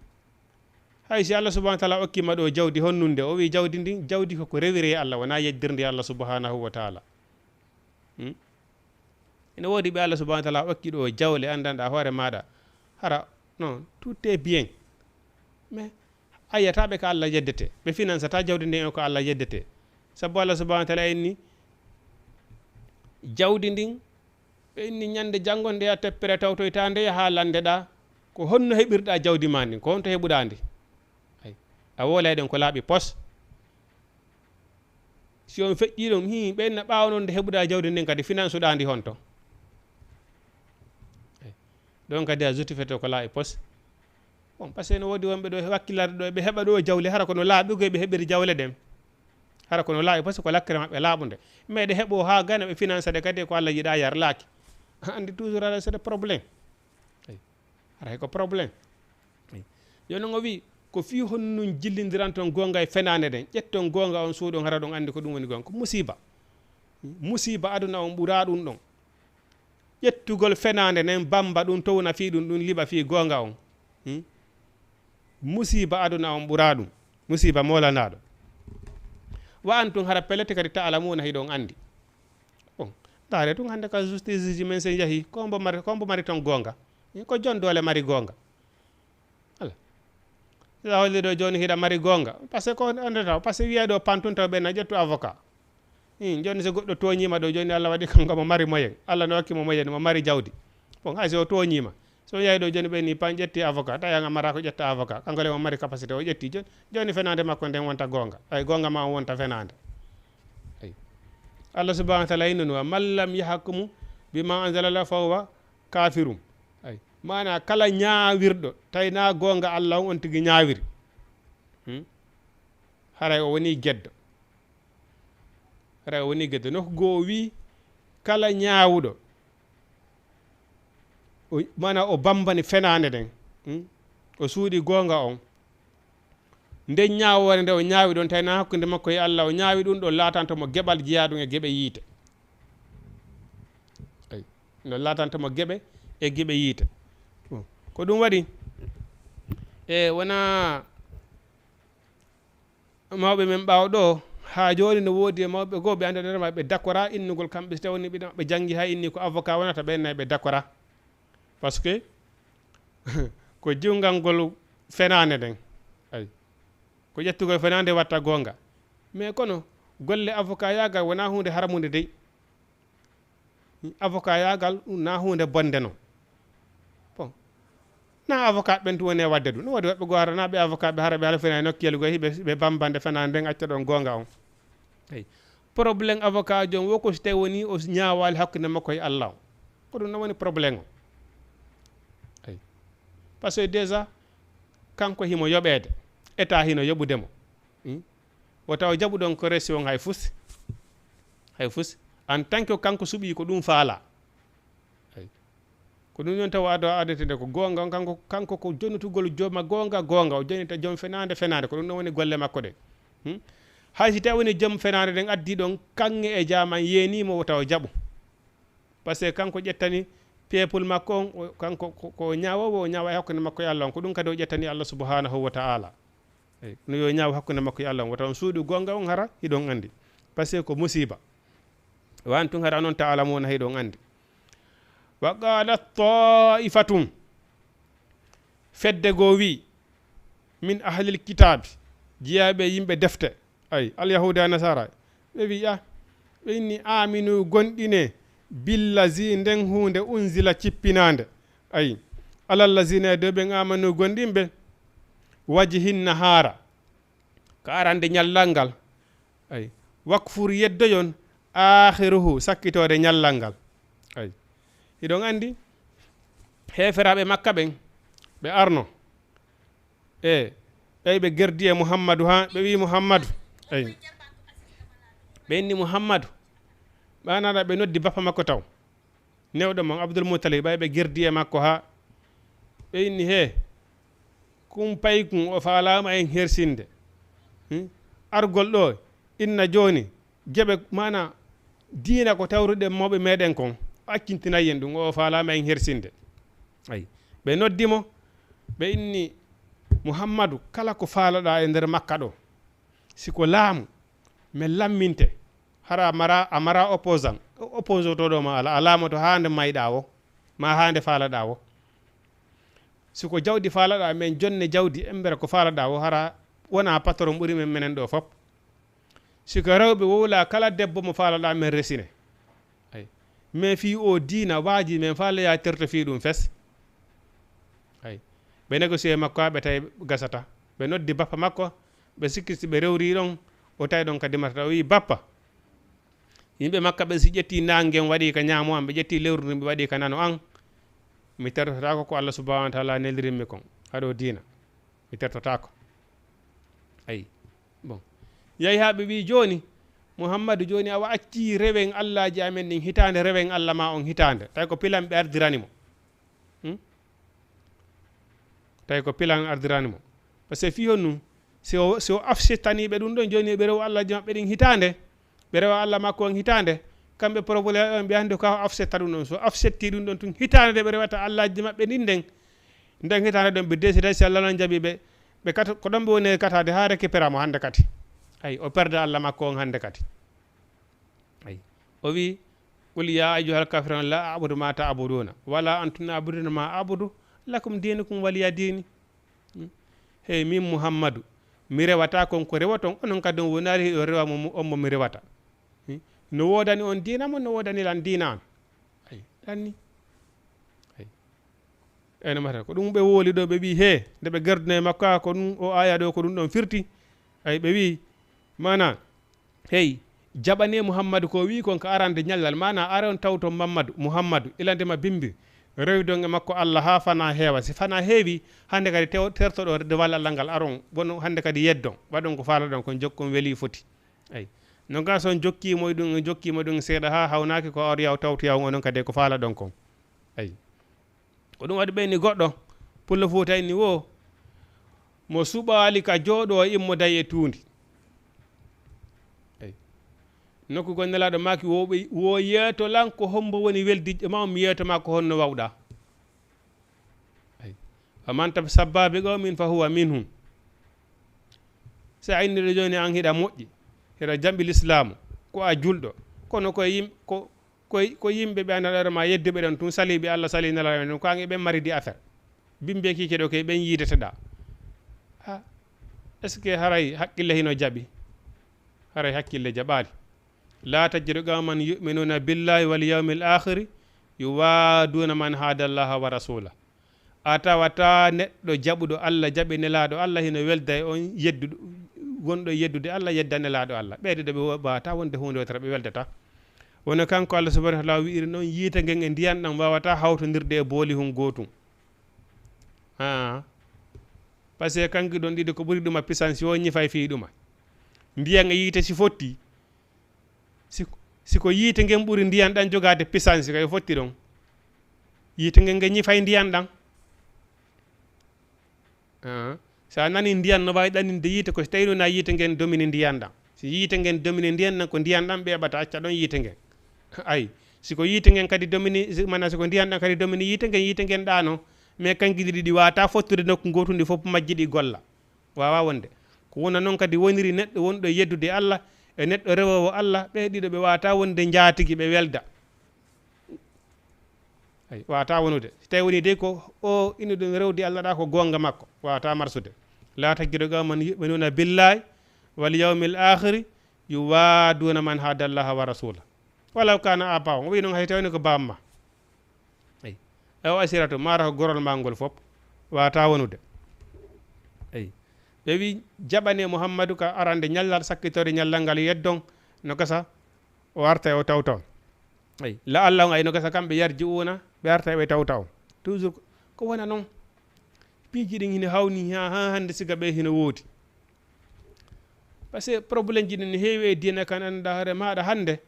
Hay si Allah subhanahu wa taala okkima ɗo jawdi honnunde, o wi jawdi ndin, jawdi ko ko rewiri e Allah, wona yeddirndi Allah subhanahu wa taala. Hmm? Ene woodi ɓe Allah subhanahu wa taala okki ɗo jawle, anndanɗa hoore maɗa. Hara, non, tout est bien. Mais a yiyata ɓe ko Allah yeddete. Ɓe finansata jawdi ndin e ko Allah yeddete. Sabu Allah subhanahu wa taala inni jawdi ndin, ɓe inni ñande janngo nde a teppere tawtoyta nde yaha lande ɗa, ko honno heɓirɗa jawdi ma ndin? Ko honto heɓuɗa ndi? Ay, a wolay ɗen ko laaɓi pos. Si on feƴƴi ɗum, hi, ɓe inna ɓaawo noon nde heɓuɗa jawdi ndin kadi finansuɗa ndi honto? Ay, ɗon kadi a justifiete ko laaɓi pos. Bon, parce que no woodi wonɓe ɗo wakkilade ɗo, ɓe heɓa ɗo jawle, hara kono laaɓi koye ɓe heɓiri jawle ɗen. Hara kono laaɓi, parce que ko lakkere maɓɓe laaɓunde. Mais ɗe heɓo haa gana ɓe finansa ɗe kadi ko Allah yiɗa yarlaaki. Andi toujours ala c'est des problèmes. Ay. Hara ko problème. Ay. Yo non o wi, ko fii honɗun jillindiranton goonga e fenaande ɗen. Ƴetton goonga on suuɗon hara ɗon andi ko ɗum woni goonga. Ko musiba. Musiba aduna on ɓura ɗum ɗon. Ƴettugol fenaande nden bamba ɗum towna fii ɗum, ɗum liɓa fii goonga on. Hmm? Musiba aduna on ɓura ɗum. Musiba molanaaɗo. Wa antum hara pelete kadi ta'lamuna hiɗon andi. Bon, ndaare tun hannde ka justice ji men sen yahi, ko mbo mari, ko mbo mari ton goonga. Ko jon doole mari goonga. Ala. Sa holli ɗo jooni hiɗa mari goonga. Parce que ko annde taw, parce que wiya ɗo pantun taw ɓen na ƴettu avocat. Hin, jooni so goɗɗo tooñiima ɗo, jooni Allah waɗi kanko mo mari moyen. Allah no okki mo moyen, mo mari jawdi. Bon, hay so o tooñiima. So yahi ɗo jooni ɓe ni pan ƴetti avocat, tawi an a mara ko ƴetta avocat. Kanko le mo mari capacité, o ƴetti jooni. Jooni fenaande makko nden wonta goonga. Ay, goonga ma on wonta fenaande. Ay. Allah subhanahu wa taala inno no, "Man lam yahkumu bima anzala Allah fa huwa kafirun." Ay. Maana kala ñaawirɗo, tawi na goonga Allah on, on tigi ñaawiri. Hmm? Haray o woni geddo. Haray o woni geddo. Nokku goo o wi, kala ñaawuɗo, o, maana o bambani fenaande nden. Hmm? O suuɗi goonga on. Nden ñaawoore nde o ñaawi ɗon, tawi na hakkunde makko e Allah, o ñaawi ɗum ɗon laatanto mo geɓal jeyaa ɗum e geɓe yiite. Ay, ɗum ɗon laatanto mo geɓe e geɓe yiite. Bon, ko ɗum waɗi, e wona mawɓe men ɓaawo ɗo, haa jooni no woodi e mawɓe goo, ɓe annda nder maɓɓe dakora innugol kamɓe, so tawni ɓiɗo maɓɓe janngi haa inni ko avocat wonata, ɓen nay ɓe dakora. Parce que ko jiwngangol fenaande nden. Ay. Ko ƴettugol fenaande watta goonga. Mais kono golle avocat yaagal wona huunde haramunde dey. Avocat yaagal ɗum na huunde bonde non. Bon. Na avocat ɓen tun woni e waɗde ɗum. No woodi woɓɓe goo hara na ɓe avocat ɓe hara ɓe hala fenaande nokkiyel goo hiɓe, ɓe bambande fenaande nden acca ɗon goonga on. Eyi. Problème avocat joom wo ko so tawi woni o ñaawaali hakkunde makko e Allah o. Ko ɗum ɗon woni problème o. Eyi. Parce que déjà, kanko himo yoɓeede. État hino yoɓude mo. Hmm? O tawa jaɓuɗon ko resi on hay fus. Hay fus. En tant que kanko suɓii ko ɗum faala. Eyi. Ko ɗum ɗon tawa ado adetede ko goonga on, kanko, kanko ko jonnitugol jooma goonga, goonga. O jonnita joom fenaande, fenaande. Ko ɗum ɗon woni golle makko ɗe. Hmm? Hay si tawi woni joom fenaande ɗen addi ɗon, kaŋŋe e jaaman yeeni mo o tawa jaɓu. Parce que kanko ƴettani peuple makko on, o, kanko ko, ko o ñaawoowo, o ñaawa e hakkunde makko e Allah on. Ko ɗum kadi o ƴettani Allah subhanahu wa ta'ala. Eyi, no yo ñaaw hakkunde makko e Allah on. Wata on suuɗi goonga on hara hiɗon anndi. Parce que ko musiba. Wa antum hara non ta'lamuna hiɗon anndi. Wa qalat ta'ifatun. Fedde goo wi, min ahlil kitaabi, jeyaaɓe e yimɓe defte, ay, alyahuuda e nasaara, ɓe wi, a, ɓe inni, "Aaminu, gonɗine, billazi, nden huunde, unzila, cippinaande, ay, alallazina, e dow ɓen, aamanu, gonɗinɓe, wajhin nahaara, ka arande ñallal ngal, ay, wakfur, yeddoyon, aakhiruhu, sakkitoode ñallal ngal." Ay. Hiɗon anndi, heeferaaɓe Makka ɓen, ɓe arno. E, ɓay ɓe gerdi e Muhammadu, haa ɓe wi Muhammadu. Ay. Ɓe inni Muhammadu. Ɓaanaɗa ɓe noddi bappa makko taw. Newɗo mon Abdul Muttalib, ɓay ɓe gerdi e makko, haa ɓe inni, "He, Kumpay kun o faalaama en hersinde. Hmm? Argol ɗo inna jooni, jeɓe mana diina ko tawruɗen mawɓe meɗen kon, o accintinay en ɗum, o faalaama en hersinde. Ay. Ɓe noddi mo, ɓe inni, "Muhammadu, kala ko faalaɗaa e nder Makka ɗo, si ko laamu, men lamminte, hara a mara, a mara opposant, opposant to ɗo ma ala, a laamoto haa nde mayɗaa wo, ma haa nde faalaɗaa wo. Si ko jawdi faalaɗaa, men jonne jawdi, embere ko faalaɗaa wo, hara wona patron ɓuri men menen ɗo fop. Si ko rewɓe wowla kala debbo mo faalaɗaa, men resine." Ay. Mais fii o diina waaji men faala ya terto fii ɗum fes. Ay. Ɓe négocier makko haa ɓe tawi gasata. Ɓe noddi bappa makko, ɓe sikki si ɓe rewri ɗon, o tawi ɗon ka dimata. O wi, "Bappa, yimɓe Makka ɓe si ƴetti naange ngen waɗi ka ñaamo an, ɓe ƴetti lewru ndun ɓe waɗi ka nano an, mi tertotaako ko Allah subhanahu wa taala nelirimmi kon. Haɗo diina, mi tertotaako." Ay. Bon. Yahi haa ɓe wi, "Jooni, Muhammadu, jooni awa acci rewen allaaji amen ɗin hitaande, rewen Allah ma on hitaande." Tawi ko pilan ɓe ardirani mo. Hmm? Tawi ko pilan ardirani mo. Parce que fii honɗum, si o, si o afsettanii ɓe ɗum ɗon, jooni ɓe rewa allaaji maɓɓe ɗin hitaande, ɓe rewa Allah makko on hitaande, kamɓe problème on ɓe hannde ko afsetta ɗum ɗon. So afsetti ɗum ɗon tun hitaande nde ɓe rewata allaaji maɓɓe ɗin nden, nden hitaande ɗon ɓe décida si Allah non jaɓi ɓe, ɓe kata, ko ɗon ɓe woni kataade haa récupéra mo hannde kadi. Ay, o perda Allah makko on hannde kadi. Ay. O wi, "Qul ya ayyuhal kafirun la a'budu ma ta'buduna, wala antum abuduna ma a'budu, lakum dinukum waliya dini." Hmm? Hey, min Muhammadu, mi rewata kon ko rewoton, onon kadi on wonaali hiɗo rewa mo, mo, on mo mi rewata. Hmm? No woodani on diina mo, no woodani lan diina an. Ay, ɗanni. Ay. Ene mata ko ɗum ɓe wowli ɗo, ɓe ɓi he, nde ɓe gardunoo e makko, "Ah, ko ɗum o aya ɗo, ko ɗum ɗon firti." Ay, ɓe wi, mana, "Hey, jaɓane Muhammadu ko wi kon ka arande ñallal, mana aron tawto Mammadu, Muhammadu, ilande ma bimbi, rewidon e makko Allah haa fana heewa. Si fana heewi, hannde kadi tew-, tertoɗo de walla Allah ngal aron, wono hannde kadi yeddon, waɗon ko faalaɗon kon, jokkon weli foti." Ay. No gas on jokki mo ɗum, jokki mo ɗum seeɗa haa hawnaaki ko ari yaw tawto yaw onon kadi ko faalaɗon kon. Ay. Ko ɗum waɗi ɓeyni goɗɗo, Pullo Fuuta inni wo, "Mo suɓaali ka jooɗo, immo day e tuundi." Eyi. Nokku goo Nelaaɗo maaki, "Wo ɓe, wo yeeto lan ko hombo woni weldiiɗo ma, mi yeeto ma ko honno wawɗa." Eyi. "Wa man tashabbaha bi qawmin fa huwa minhum." Si a inni ɗo jooni an hiɗa moƴƴi, hiɗa jamɓi lislaamu, ko a julɗo, kono ko yim-, ko Ko, ko yimɓe ɓe annduɗaa ma yedduɓe ɗon tun, saliiɓe Allah, salii Nelaaɗo men ɗum, ko an e ɓen maridi affaire. Bimbe kiike ɗo kay ɓen yiideteɗaa. Ha, est-ce que haray hakkille hino jaɓi? Haray hakkille jaɓaali. "La tajidu qawman yu'minuna billahi wal yawmil akhiri yuwadduna man hadallaha wa rasula." A tawata neɗɗo jaɓuɗo Allah, jaɓi Nelaaɗo Allah, hino welda e on yedduɗo, wonɗo e yeddude Allah, yedda Nelaaɗo Allah. Ɓee ɗiɗo ɓe wa-, wawata wonde huunde wootere, ɓe weldata. Woni kanko Allah subhanahu wa taala wi'iri noon, yiite ngen e ndiyan ɗan wawata hawtondirde e booli hun gootun. Ah. Parce que kanki ɗon ɗiɗi ko ɓuri ɗuma puissance, si o ñifay fii ɗuma. Ndiyan e yiite si fotti, si, si ko yiite ngen ɓuri ndiyan ɗan jogaade puissance, kay fotti ɗon. Yiite ngen nge ñifay ndiyan ɗan. Ah. Si a nani ndiyan no waawi ɗaninde yiite, ko si tawi noon a yiite ngen domini ndiyan ɗan. Si yiite ngen domini ndiyan ɗan, ko ndiyan ɗan ɓeeɓata, acca ɗon yiite ngen. Ay, si ko yiite ngen kadi domini, si, mana si ko ndiyan ɗan kadi domini yiite ngen, yiite ngen ɗaano. Mais kanki ɗiɗi ɗi wawata fottude nokku ngootu, ndi fof majji ɗi golla. Wawa wonde. Ko wona noon kadi woniri neɗɗo wonɗo e yeddude Allah e neɗɗo rewoowo Allah, ɓee ɗiɗo ɓe wawata wonde njaatigi ɓe welda. Ay, wawata wonude. Si tawi woni dey ko o ina ɗum rewde Allah ɗa ko goonga makko, wawata marsude. "La tajidu qawman yu'minuna billahi wal yawmil akhiri yuwadduna man hadallaha wa rasula." Walaw kana aba'ahum. O wi noon hay tawni ko bamma. Eyi. E o asiratu, mara ko gorol ma ngol fof. Wawata wonude. Eyi. Ɓe wi, jaɓane Muhammadu ka arande ñallal, sakkitore ñallal ngal yeddon, no gasa o arta e o tawta on. Eyi. La Allah on ay no gasa kamɓe yarji una, ɓe arta e ɓe tawta on. Toujours ko, ko wona noon. Piiji ɗin hino hawni ha, ha hande siga ɓe hino woodi. Parce que problème ji ɗin no heewi e diina kan, annda hoore maɗa hande.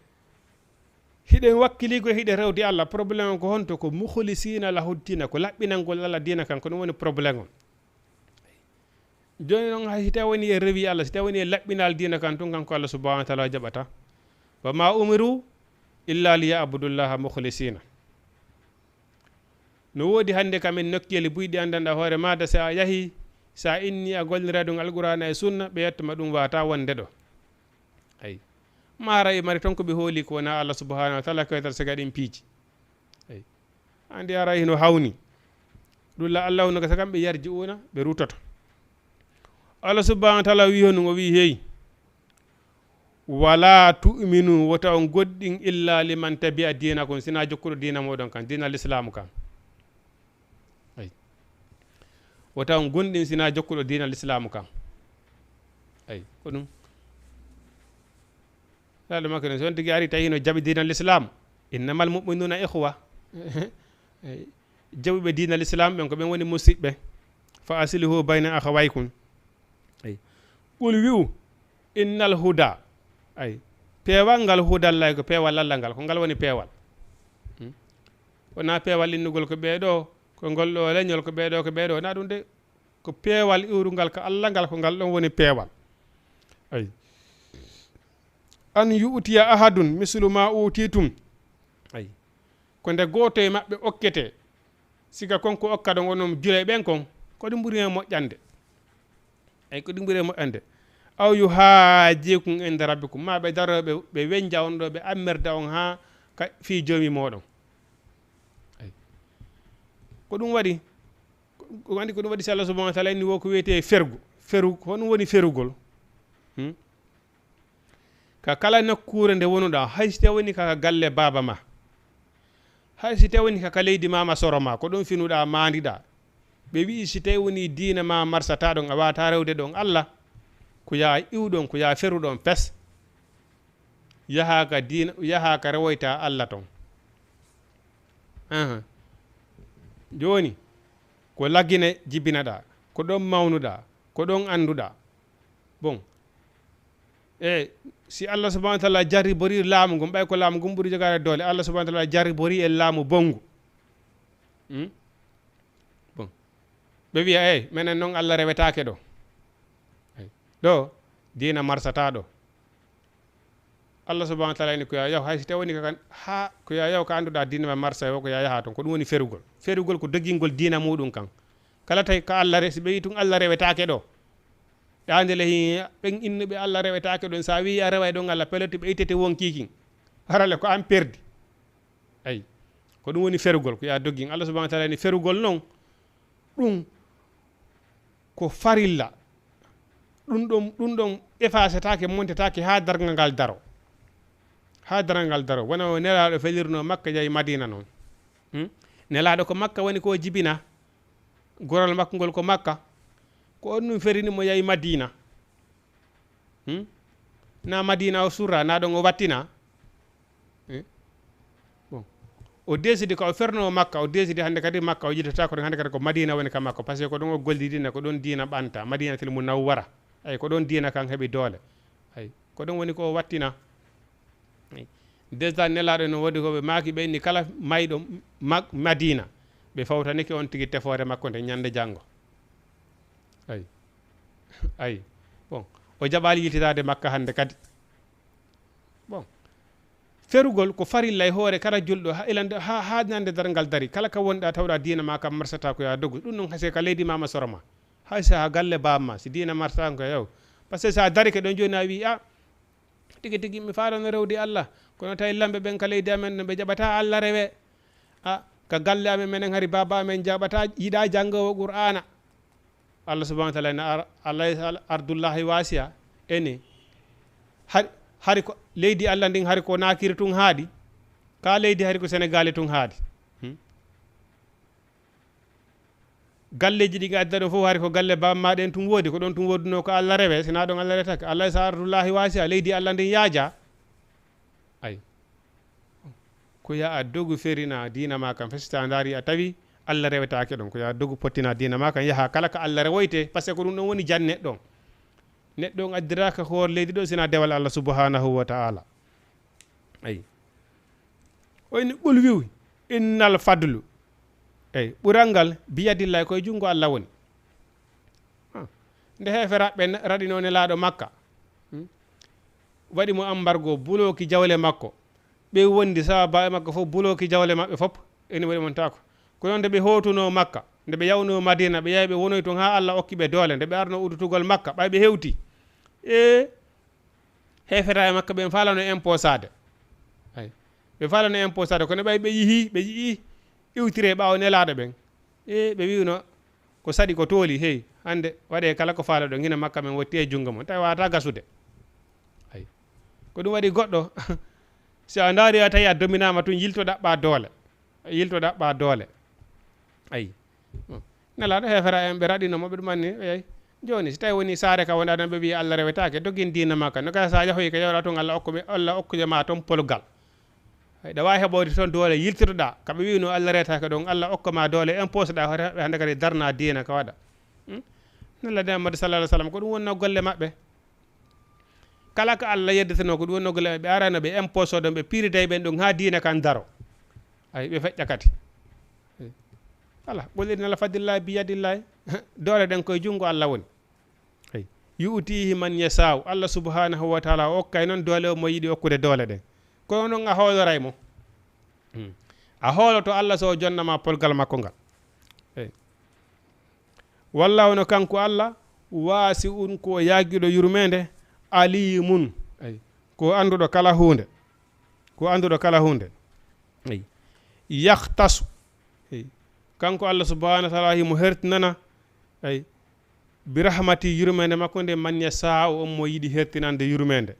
Hiɗen wakkili ko hiɗen rewde Allah. Problème on ko honto? Ko mukhlisina lahu dina, ko laɓɓinangol Allah diina kan, ko ɗum woni problème on. Jooni noon, hay si tawi woni e rewi Allah, si tawi woni e laɓɓinal diina kan, tun kanko Allah subhanahu wa taala jaɓata. Wa ma umiru illa li ya'budullaha mukhlisina. No woodi hannde kam en nokkeeli buyɗi anndanɗa hoore maada, si a yahi, si a inni a gollira ɗum Alqur'aana e Sunna, ɓe yettuma ɗum wata wonde ɗo. Ay. Mara e mari ton ko ɓe hooli ko wona Allah subhanahu wa taala ko yettata siga ɗin piiji. Ay. Andi ara hino hawni. Ɗum la Allah no gasa kam ɓe yarji una, ɓe rutoto. Allah subhanahu wa taala wi honum, o wi, "Hey, wala tu'minu, wota on goɗɗin illa liman tabi'a dinakum, sina jokkuɗo diina moɗon kan, diina l'islamu kan." Ay. Wota on gonɗin sina jokkuɗo diina l'islamu kan. Ay, ko ɗum. Laaɗo makko ne, so on tigi ari tawi hino jaɓi diina l'islam, innamal mu'minuna ikhwa. Ay. Jaɓuɓe diina l'islam ɓen ko ɓen woni musiɓɓe. Fa aslihu bayna akhawaykum. Ay. Qul wi'u, "Innal huda." Ay. Peewal ngal, hudallahi, ko peewal Allah ngal, ko ngal woni peewal. Hmm? Wona peewal innugol ko ɓee ɗo, ko ngol ɗo leñol, ko ɓee ɗo, ko ɓee ɗo. Na ɗum de, ko peewal iwrungal ka Allah ngal, ko ngal ɗon woni peewal. Ay. An yu'tiya ahadun mislu ma utitum. Ay. Ko nde gooto e maɓɓe okkete, siga kon ko okka ɗon onon julay ɓen kon, ko ɗum ɓuri hen moƴƴande. Ay, ko ɗum ɓuri hen moƴƴande. Aw yuhajjikum inda rabbikum, ma ɓe daro ɓe, ɓe wenja on ɗo, ɓe ammerda on ha ka fii joomi moɗon. Ay. Ko ɗum waɗi, ko, ko andi ko ɗum waɗi si Allah subhanahu wa taala inni wo ko wiyetee fergu. Feru, ko honɗum woni ferugol? Hmm? Ka kala nokkuure nde wonuɗaa, hay si tawi woni ka galle baaba ma, hay si tawi woni ka, ka leydi maama soro ma, ko ɗon finuɗaa, maandiɗaa. Ɓe wi'i si tawi woni diina ma marsata ɗon, a waata rewde ɗon Allah, ko yaa iwɗon, ko yaa feruɗon pes. Yahaa ka diina, yahaa ka rewoyta Allah ton. Ahan. Jooni, ko Lagine jibinaɗaa, ko ɗon mawnuɗaa, ko ɗon annduɗaa. Bon. E si Allah subhanahu wa taala jarribori laamu ngun, ɓay ko laamu ngun ɓuri jogaade doole, Allah subhanahu wa taala jarribori e laamu bonngu. Hmm? Bon. Ɓe wiya, "Ey, menen non Allah rewetaake ɗo. Ey, ɗo, diina marsata ɗo." Allah subhanahu wa taala ini ko ya yaw, hay si tawi woni ka kan, ha, ko ya yaw ka annduɗaa diina ma marsa o, ko ya yaha ton. Ko ɗum woni ferugol. Ferugol ko dogingol diina muɗum kan. Kala tawi ka Allah re-, si ɓe wi'i tun Allah rewetaake ɗo. Ɗaande le hi-, ɓen innuɓe Allah rewetaake ɗon, sa wi'i a reway ɗon Allah, pellet ɓe ittete wonkiikin. Harale ko an perdi. Ay. Ko ɗum woni ferugol, ko ya doggin. Allah subhanahu wa taala ni ferugol non, ɗum ko farilla. Ɗum ɗon, ɗum ɗon efasetaake, montetaake haa darngal ngal daro. Haa darngal ngal daro. Wona o Nelaaɗo felirno Makka, yahi Madina non. Hmm? Nelaaɗo ko Makka woni ko jibina. Gorol makko ngol ko Makka. Ko on ɗum ferini mo yahi Madina. Hmm? Na Madina o surra, na ɗon o wattina. Hmm? Bon. O desidi ko o ferno Makka, o desidi hannde kadi Makka o yiɗata ko hannde kadi ko Madina woni ka Makka, parce que ko ɗon o gollidina, ko ɗon diina ɓanta, Madinatul Munawwara. Ay, ko ɗon diina kan heɓi doole. Ay, ko ɗon woni ko o wattina. Ay. Déjà Nelaaɗo no woodi ko ɓe maaki ɓe inni kala mayɗo Ma-, Madina, ɓe fawtanike on tigi tefoore makko nde ñande janngo. Ay. Ay. Bon. O jaɓaali yiltitaade Makka hannde kadi. Bon. Ferugol ko farilla e hoore kala julɗo, ha ilande, ha, ha ñande darngal dari. Kala ka wonɗa tawɗa diina ma kam marsata ko ya dogu. Ɗum non hase ka leydi mama soro ma. Hay sa ha galle bamma, si diina marsata ko yaw. Parce que sa darike ɗon jooni a wi, "A, tigi tigi mi faadano rewde Allah. Kono tawi lamɓe ɓen ka leydi amen no ɓe jaɓata Allah rewe." A, ka galle amen menen hari baba amen jaɓata, yiɗa janngowo Qur'ana. Allah subhanahu wa taala ene ar-, Allah, Ardullahi wasi'a. Ene. Hari, hari ko leydi Allah ndin hari ko Nakiri tun haadi. Ka leydi hari ko Senegali tun haadi. Hmm? Galleji ɗi gadda ɗon fof hari ko galle bamma ɗen tun woodi. Ko ɗon tun woodunoo ko Allah rewe, sina ɗon Allah rewetake. Allah sa Ardullahi wasi'a, leydi Allah ndin yaaja. Ay. Ko ya a dogu ferina diina ma kam, fes ta ndaari a tawi Allah rewetaake ɗon. Ko ya dogu pottina diina ma kam, yaha kala ka Allah rewoyte, parce que ko ɗum ɗon woni jannet ɗon. Neɗɗo on addiraka hoore leydi ɗon sina dewal Allah subhanahu wa ta'ala. Ay. O inni, "Qul" wi'u, "Innal fadlu." Ay, ɓural ngal biyadillahi koye junngo Allah woni. Ah. Nde heeferaaɓe ɓen raɗinoo Nelaaɗo Makka, hmm? Waɗi mo ambargo, bulooki jawle makko. Ɓe wondi sahaabaaɓe makko fof, bulooki jawle maɓɓe fof. Ene waɗi mon taako. Ko noon nde ɓe hootunoo Makka, nde ɓe yawnoo Madina, ɓe yahi ɓe wonoyi toon haa Allah okki ɓe doole, nde ɓe arnoo uddutugol Makka, ɓay ɓe hewti. E heeferaaɓe Makka ɓen faalano imposaade. Ay. Ɓe faalano imposaade, kono ɓay ɓe yihi, ɓe yi'i iwtire ɓaawo Nelaaɗo ɓen. E ɓe wi'uno, ko saɗi ko tooli, hey, hannde waɗee kala ko faaloɗon, hino Makka men wotti e junngo mon, tawi waata gasude. Ay. Ko ɗum waɗi goɗɗo, si a ndaari a tawi a dominaama tun, yilto ɗaɓɓa doole. Yilto ɗaɓɓa doole. Ay. Nelaaɗo heefera en ɓe raɗino mo, ɓe ɗum anni, ay. Jooni, si tawi woni saare ka wonɗa ɗon, ɓe wi'i Allah rewetaake, dogin diina ma ka. No ka sa yahoyi ka yawra tun, Allah okku ɓe, Allah okku ma ton polgal. Ay, ɗa waawi heɓoyde toon doole yiltitoɗaa. Ka ɓe wi'unoo Allah reetaaka ɗoon, Allah okka ma doole, imposeɗaa hoore maɓɓe hannde kadi darnaa diina ka waɗa. Hmm? Nella de Muhammad sallallahu alaihi wasallam, ko ɗum wonnoo golle maɓɓe. Kala ko Allah yeddetenoo, ko ɗum wonnoo golle maɓɓe. Ɓe arano ɓe imposo ɗoon, ɓe piiriday ɓen ɗoon haa diina kan daro. Ay, ɓe feƴƴa kadi. Ay. Ala, qul inna al-fadla bi yadillahi. Doole ɗen koye junngo Allah woni. Ay. Yu'tihi man yashaa'u. Allah subhanahu wa ta'ala o okkay noon doole o mo yiɗi okkude doole ɗen. Kono noon a hooloray mo. Hmm. A hooloto Allah so o jonna ma polgal makko ngal. Ay. Wallahu no kanko Allah wasi'un ko yaagiiɗo yurmeende, alimun. Ay. Ko annduɗo kala huunde. Ko annduɗo kala huunde. Ay. Yakhtasu. Ay. Kanko Allah subhanahu wa ta'ala himo hertinana. Ay. Bi rahmati yurmeende makko nde man yashaa'u on mo yiɗi hertinande yurmeende.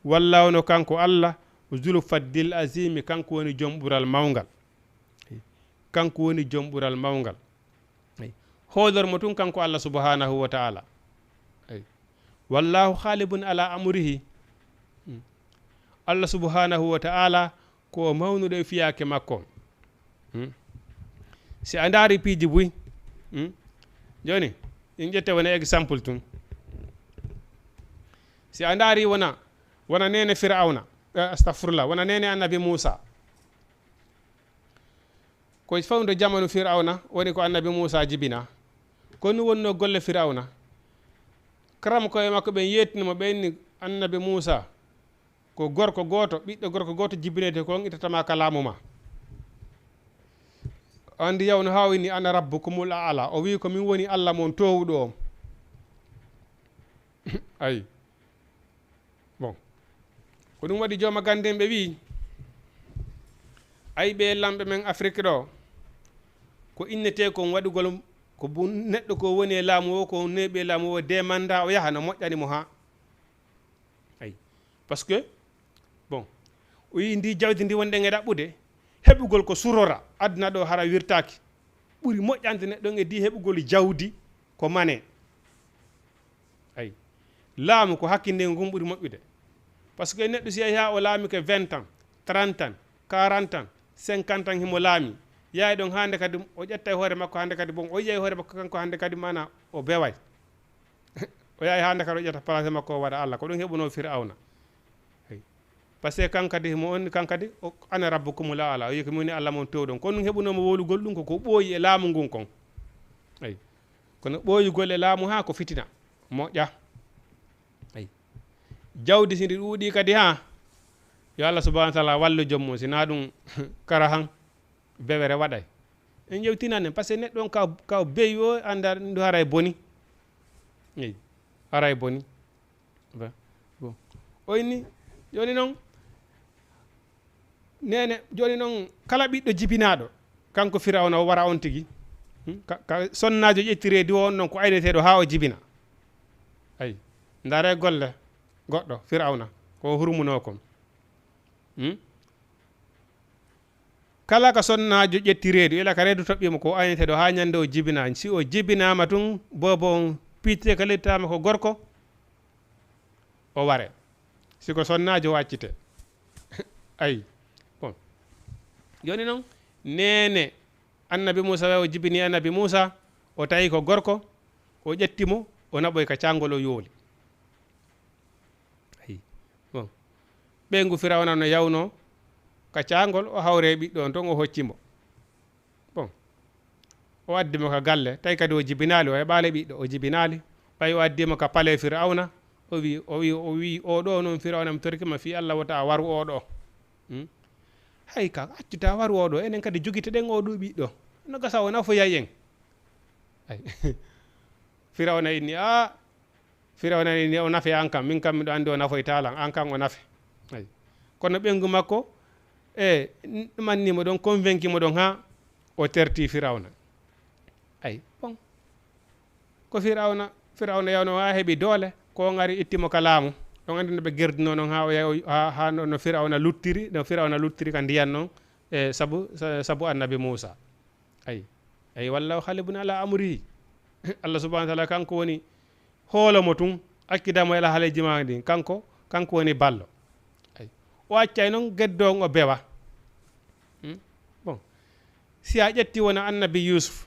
Wallahu no kanko Allah zul fadlil azimi kanko woni jom ɓural mawngal. Ay. Kanko woni jom ɓural mawngal. Ay. Hoolor mo tun kanko Allah subhanahu wa ta'ala. Ay. Wallahu ghalibun ala amrihi. Hmm. Allah subhanahu wa ta'ala ko mawnuɗo e fiyaake makko. Hmm. Si a ndaari piiji buy, hmm, jooni, in ƴette wona exemple tun. Si a ndaari wona, wona neene Fir'awna, eh, astagfirullah, wona neene Annabi Muusa. Ko fawndo jamanu Fir'awna woni ko Annabi Muusa jibina. Ko ɗum wonnoo golle Fir'awna. Karamko'en makko ɓen yeetini mo, ɓe inni, Annabi Muusa, ko gorko gooto, ɓiɗɗo gorko gooto jibinete ko on ittatama ka laamu ma. Anndi yawno haa o inni, "Ana rabbukumul a'la." O wi'i, "Ko min woni Allah mon toowuɗo on." Ayi. Bon. Ko ɗum waɗi jooma gannde en ɓe wi'i, ayi ɓe lamɓe men Afrik ɗo, ko innetee kon waɗugol, ko bu-, neɗɗo ko woni e laamu o, ko neeɓi e laamu o, de mandat o yaha no moƴƴani mo haa. Ayi. Parce que, bon, o yii ndi jawdi ndi wonɗen e ɗaɓɓude, heɓugol ko surora, aduna ɗo hara wirtaaki. Ɓuri moƴƴande neɗɗo on e di heɓugol jawdi ko mane. Ayi. Laamu ko hakkinnde ngun ɓuri moƴƴude. Parce que neɗɗo si yahi haa o laami ke vingt ans, trente ans, quarante ans, cinquante ans himo laami. Yahay ɗon hande kadi o ƴetta e hoore makko hande kadi bon, o yiya e hoore makko kanko hande kadi mana o beway. O yahay hande kadi o ƴetta place makko o waɗa Allah. Ko ɗum heɓuno Fir'awna. Ayi. Parce que kan kadi mo on, kan kadi, o, "Ana rabbukumul a'la." O wi'i ko min woni Allah mon towɗon. Ko ɗum heɓuno mo wowlugol ɗum ko ko ɓooyi e laamu ngun kon. Ayi. Kono ɓooyugol e laamu haa ko fitina. Moƴƴa. Ayi. Jawdi si ndi ɗuuɗi kadi haa, yo Allah subhanahu wa ta'ala wallu joom mum. Si na ɗum kara han bewere waɗay. En ƴewtinan en, parce que neɗɗo on ka, ka beyi o annda ndu haray boni. Eyi, haray boni. Ba, bon. O inni, jooni noon, neene, jooni noon, kala ɓiɗɗo jibinaaɗo, kanko Firawna o wara on tigi. Hmm? Ka, ka sonnaajo ƴetti reedi o on noon ko ayneteeɗo haa o jibina. Ayi, ndaare golle goɗɗo Firawna, ko hurmunoo kon. Hmm? Kala ka sonnaajo ƴetti reedu, ila ka reedu toɓɓiimo ko o ayneteeɗo haa ñande o jibinaa. Si o jibinaama tun, boobo on pittee ka lettaama ko gorko, o ware. Si ko sonnaajo, o accite. Ayi. Bon. Jooni noon, neene Annabi Muusa, o jibini Annabi Muusa, o tawi ko gorko, o ƴetti mo, o naɓoyi ka caangol, o yooli. Ayi. Bon. Ɓeyngu Firawna no yawnoo ka caangol, o hawre ɓiɗɗo on ton, o hocci mo. Bon. O addi mo ka galle, tawi kadi o jibinaali, o heɓaali ɓiɗɗo, o jibinaali, Ɓay o addii mo ka palais Firawna, o wi, o wi, o wi, "Oo ɗoo non Firawna, mi torike ma fii Allah, wota a waru oo ɗoo." Hmm? "Hay ka, accu ta waru oo ɗoo, enen kadi jogitoɗen oo ɗoo ɓiɗɗo. No gasa o nafoyay en." Ay. Firawna inni, "Aa, Firawna inni o nafe an kam, min kam miɗo anndi o nafoytaa lan, an kam o nafe." Ay. Kono ɓeyngu makko, e, n-, manni mo ɗon, convaincu mo ɗon haa o terti Firawna. Ay, bon. Ko Firawna, Firawna yawno haa heɓi doole, ko on ari itti mo ka laamu. On anndi no ɓe gerdinoo non haa o yahi, haa, haa no, no Firawna luttiri, no Firawna luttiri ka ndiyan non, e, sabu, sa-, sabu Annabi Muusa. Ay, ay, "Wallahu ghalibun ala amrihi." Allah subhanahu wa ta'ala kanko woni hoolo mo tun, accida mo e la haleeji maa ɗin. Kanko, kanko woni ballo. Ay. O accay non geddo on o bewa. Hmm? Bon. Si a ƴetti wona Annabi Yusuf,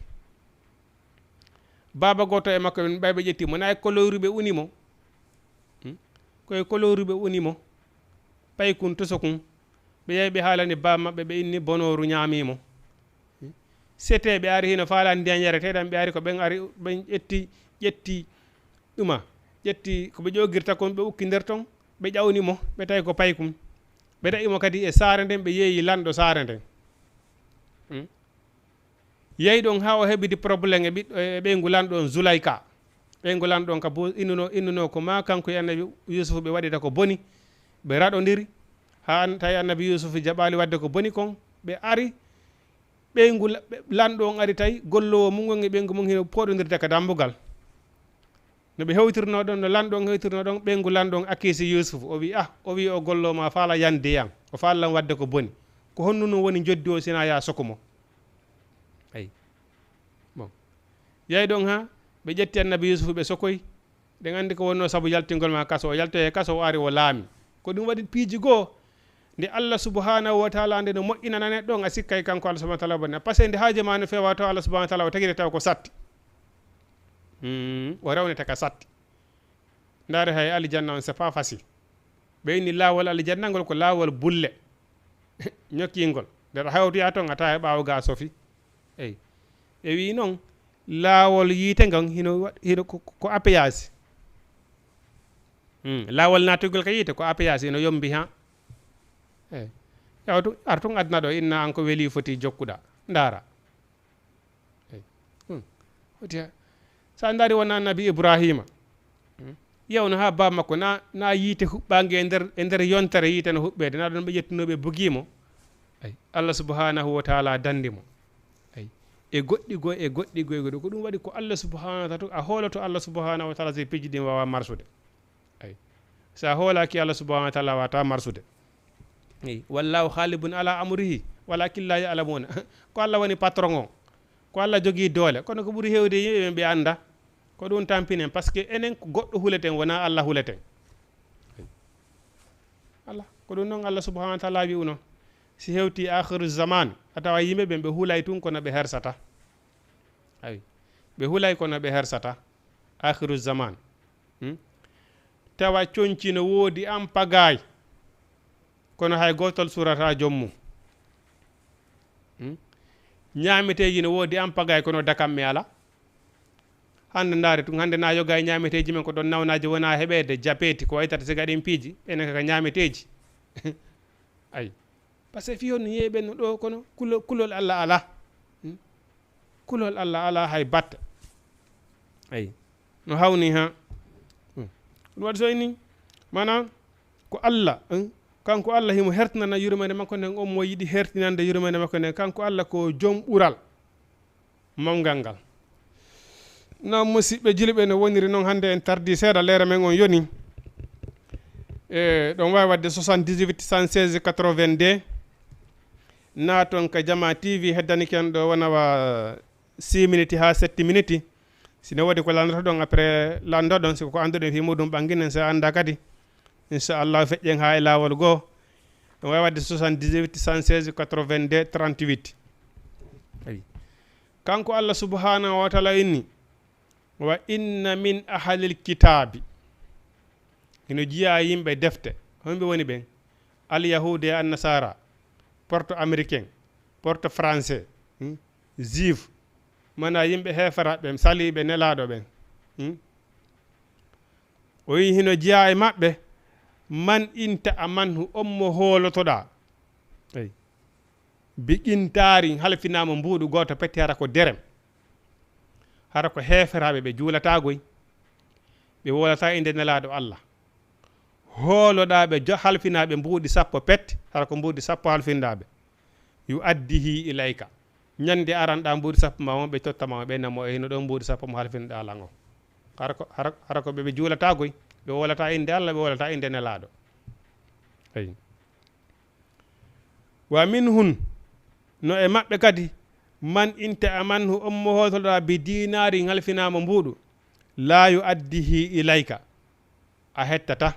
baaba gooto e makko ɓen ɓay ɓe ƴetti mo, na e kolooru ɓe uni mo. Hmm? Ko e kolooru ɓe uni mo. Paykun toso kun. Ɓe yahi ɓe haalani baaba maɓɓe, ɓe inni bonooru ñaamii mo. Hmm? Setee ɓe ari hino faalaa ndiyan yaretee ɗan, ɓe ari ko ɓen ari, ɓen ƴetti, ƴetti ɗuma. Ƴetti ko ɓe ƴoogirta kon, ɓe ukki nder ton, ɓe ƴawni mo, ɓe tawi ko paykun. Ɓe tawi mo kadi e saare nden, ɓe yeeyi lanɗo saare nden. Hmm? Yehi ɗon haa o heɓidi problème e ɓiɗɗo, e ɓeyngu lanɗo on Zulayka. Ɓeyngu lanɗo on ka bo-, innuno, innuno ko maa kanko e Annabi Yusufu ɓe waɗida ko boni. Ɓe raɗondiri. Haa an-, tawi Annabi Yusufu jaɓaali waɗde ko boni kon. Ɓe ari. Ɓeyngu la-, ɓe, lanɗo on ari tawi golloowo mun on e ɓeyngu mun hino pooɗondirde ka dambugal. No ɓe hewtirnoo ɗon, no lanɗo on hewtirnoo ɗon, ɓeyngu lanɗo on akisi Yusufu. O wi, "Ah," o wi, "o golloo ma faala yande yan. O faala lan waɗde ko boni. Ko honno non woni njoddi o sinaa ya soko mo?" Ay. Bon. Yahi ɗon haa ɓe ƴetti Annabi Yusufu ɓe sokoy. Ɗen anndi ko wonnoo sabu yaltingol ma kaso. O yaltoyi e kaso, o ari o laami. Ko ɗum waɗi piiji goo. Nde Allah subhanahu wa ta'ala nde no moƴƴinana neɗɗo on, a sikkay kanko Allah subhanahu wa ta'ala bonna. Parce que nde haaje ma no feewa to Allah subhanahu wa ta'ala o tagiri taw ko satti. Hmm, o rewnete ka satti. Ndaare hay aljanna on, c'est pas facile. Ɓe inni laawol aljanna ngol ko laawol bulle. Ñokkingol. Nde ɗo hawtoya ton a tawa e ɓaawo ga sofi. Eyi. Ɓe wi non laawol yiite ngon hino wa-, hino ko, ko appeyage. Hmm, laawol naatugol ka yiite ko appeyage, hino yombi ha. Eyi. Yaw tun, ar tun aduna ɗo, inna an ko weli foti jokkuɗa. Ndaara. Eyi. Hmm. Foti ha. Sa ndaari wona Annabi Ibrahima. Hmm. Yewno ha baaba makko na, na yiite huɓɓaange e nder, e nder yontere yiite no huɓɓeede. Na ɗon ɓe ƴettuno ɓe bugii mo. Eyi. Allah subhanahu wa ta'ala dandi mo. Eyi. E goɗɗi goo, e goɗɗi goo, e goɗɗi. Ko ɗum waɗi ko Allah subhanahu wa ta'ala, a hooloto Allah subhanahu wa ta'ala si piiji ɗin waawa marsude. Eyi. Sa hoolaaki Allah subhanahu wa ta'ala, a waawataa marsude. Eyi. Wallahu ghalibun ala amrihi, walakin la ya'lamuna. Ko Allah woni patron o. Ko Allah jogii doole. Kono ko ɓuri heewde yimɓe ɓen ɓe annda. Ko ɗum tampinen, parce que enen ko goɗɗo huleten, wonaa Allah huleten. Allah, ko ɗum noon Allah subhanahu wa ta'ala wi'uno. Si hewti akhiru zaman, a tawa yimɓe ɓen ɓe hulay tun kono ɓe hersata. Ayi. Ɓe hulay kono ɓe hersata. Akhiru zaman. Hmm? Tawa conci no woodi an pagaay. Kono hay gootol surata joom mum. Hmm? Ñaameteeji no woodi an pagaay kono dakamme ala. Hannde ndaari tun, hannde na yoga e ñaameteeji men ko ɗon nawnaaji wona heɓeede, japeeti, ko waytata siga ɗin piiji, ɓen kaka ñaameteeji. Ayi. Parce que fii honno yeeɓen no ɗo kono kulo-, kulol Allah alaa. Hmm? Kulol Allah alaa hay batte. Ayi. No hawni ha. Hmm. Ɗum waɗi so inni, maanaam, ko Allah, hmm? Kanko Allah himo hertinana yurmeende makko nden, on mo yiɗi hertinande yurmeende makko nden. Kanko Allah ko jom ɓural mawngal ngal. Noon, musiɓɓe julɓe, no woniri noon, hannde en tardii seeɗa, leere men on yoni. E, ɗon waawi waɗde soixante-dix-huit, cent seize, quatre-vingt-deux. Naaton ka Jama T V, heddanike en ɗo wona wa six minutes haa sept minutes. Si no woodi ko lanndatoɗon, après lanndoɗon, si ko annduɗen fii muɗum ɓannginen, si a anndaa kadi, inchallah, feƴƴen haa e laawol goo. Ɗum waawi waɗde soixante-dix-huit, cent seize, quatre-vingt-deux, trente-huit. Ayi. Kanko Allah subhanahu wa ta'ala inni, "Wa inna min ahlil kitaabi." Hino jiyaa yimɓe defte. Homɓe woni ɓen? Al yahuudu e an nasaara, porto américain, porto français, hmm? Juif, mana yimɓe heeferaaɓe ɓen, saliiɓe nelaaɗo ɓen. Hmm? O wi hino jeyaa e maɓɓe, man inta amanhu, on mo hoolotoɗaa. Eyi. Bi qintaari, halfinaama mbuuɗu gooto petti, hara ko derem. Hara ko heeferaaɓe, ɓe juulataa goy. Ɓe wowlataa innde Nelaaɗo Allah. Hooloɗaa ɓe, jo-, halfinaa ɓe mbuuɗi sappo pet, hara ko mbuuɗi sappo halfinɗaa ɓe. Yu addihi ilayka. Ñande aranɗaa mbuuɗi sappo ma on, ɓe totta ma on, ɓe namo e hino ɗon mbuuɗi sappo mo halfinɗaa lan on. Hara ko, hara, hara ko ɓe, ɓe juulataa goy. Ɓe wowlataa innde Allah, ɓe wowlataa innde Nelaaɗo. Eyi. Wa minhun, no e maɓɓe kadi, man inta amanhu, on mo hoolotoɗaa bi dinaarin halfinaama mbuuɗu, laa yu addihi ilayka, a hettata.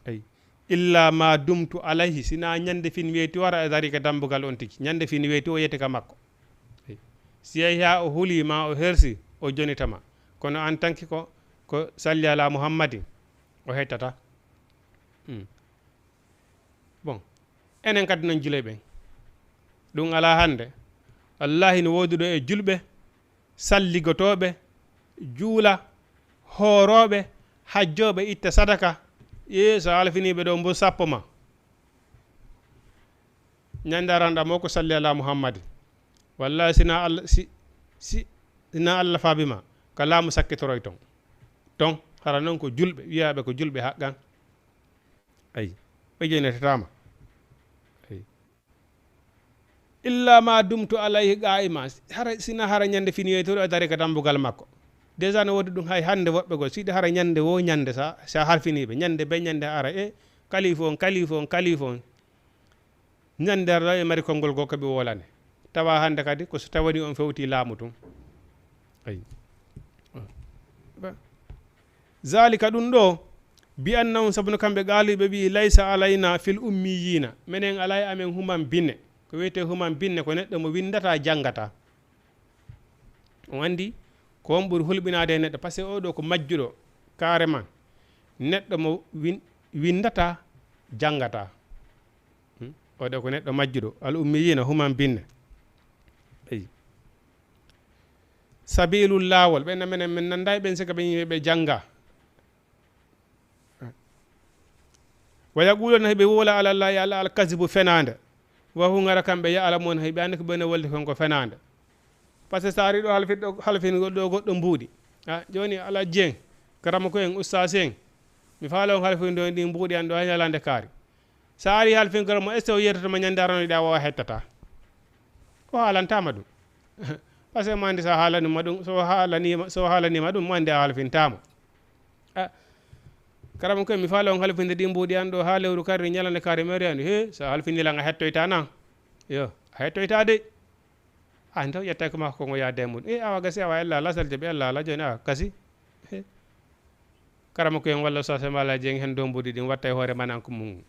Eyi. Illa ma dumtu alayhi, sinaa ñande fin weeti o ara e darika dambugal on tigi. Ñande fin weeti o yete ka makko. Eyi. Si yahi haa o huli ma, o hersi, o jonita ma. Kono en tant que ko, ko salli ala Muhammadin, o hettata. Hmm. Bon, enen kadi non juley ɓen. Ɗum alaa hannde. Wallaahi no woodi ɗo e julɓe, salligotooɓe, juula, hoorooɓe, hajjooɓe, itta sadaka. Ee, so halfiniiɓe ɗo mbo sappo ma. Ñande aranɗa mo ko salli ala Muhammad. Wallaahi sina Allah, si, si, sina Allah faabi ma, ka laamu sakkitoroy ton. Ton, hara non ko julɓe, wiyaaɓe ko julɓe haqqan. Ayi, ɓe jeenetataama. Ayi. Illa ma dumtu alayhi qa'ima. Hara, sina hara ñande fini yeeto ɗo, a dari ka dambugal makko. Déjà no woodi ɗum hay hannde woɓɓe goo. Siɗi hara ñande wo ñande sa, sa halfiniiɓe. Ñande be ñande hara, e, kalifu on, kalifu on, kalifu on. Ñande hara ɗo e mari konngol goo ko ɓe wolane. Tawa hannde kadi ko so tawani on fewti laamu tun. Ayi. Ba. Zalika ɗum ɗo, bi annahum, sabu no kamɓe qaali, ɓe wi'i, laysa alayna fil ummiyina, menen alaa e amen human binne. Ko wiyetee human binne, ko neɗɗo mo winndataa, janngataa. On anndi, ko on ɓuri hulɓinaade e neɗɗo, parce que oo ɗoo ko majjuɗo, carrément. Neɗɗo mo win-, winndataa, janngataa. Hmm? Oo ɗoo ko neɗɗo majjuɗo, al ummiyina, human binne. Eyi. Sabiilul, laawol, ɓen menen, min nanndaa e ɓen, sika ɓe yimɓe ɓe janngaa. Wa yaquluna, hiɓe wola ala Allahi, ala al kazibu, fenaande. Wa hum, hara kamɓe, ya'lamuna, hiɓe anndi ko ɓe no wolde kon ko fenaande. Parce que so ari ɗo halfin ɗo, halfin ɗo goɗɗo mbuuɗi. A, jooni Alhaji en, karamoko en, ustaas en, mi faala on halfin ɗo ɗi mbuuɗi an ɗo hay ñalaande kaari. So ari halfin karam mo, est-ce que o yettoto ma ñande arano ɗa o hettata? O haalantaama ɗum. Parce que mo anndi so a haalaniima ɗum, so haalaniima, so haalaniima ɗum, mo anndi a halfintaama. A, karam ko mi faala on halfinde ɗi mbuuɗi an ɗo haa lewru karri ñalande kaari meri an. He, so a halfini lan a hettoyta na? Yo, a hettoyta de. A, nde o ƴetta ko makko ngo yaade e mum. E, awa gasi, awa ella lasal jaɓi ella ala jooni, a, gasi. He. Karam ko en walla so se mala jeng hen dow mbuuɗi ɗin watta e hoore mananko mum.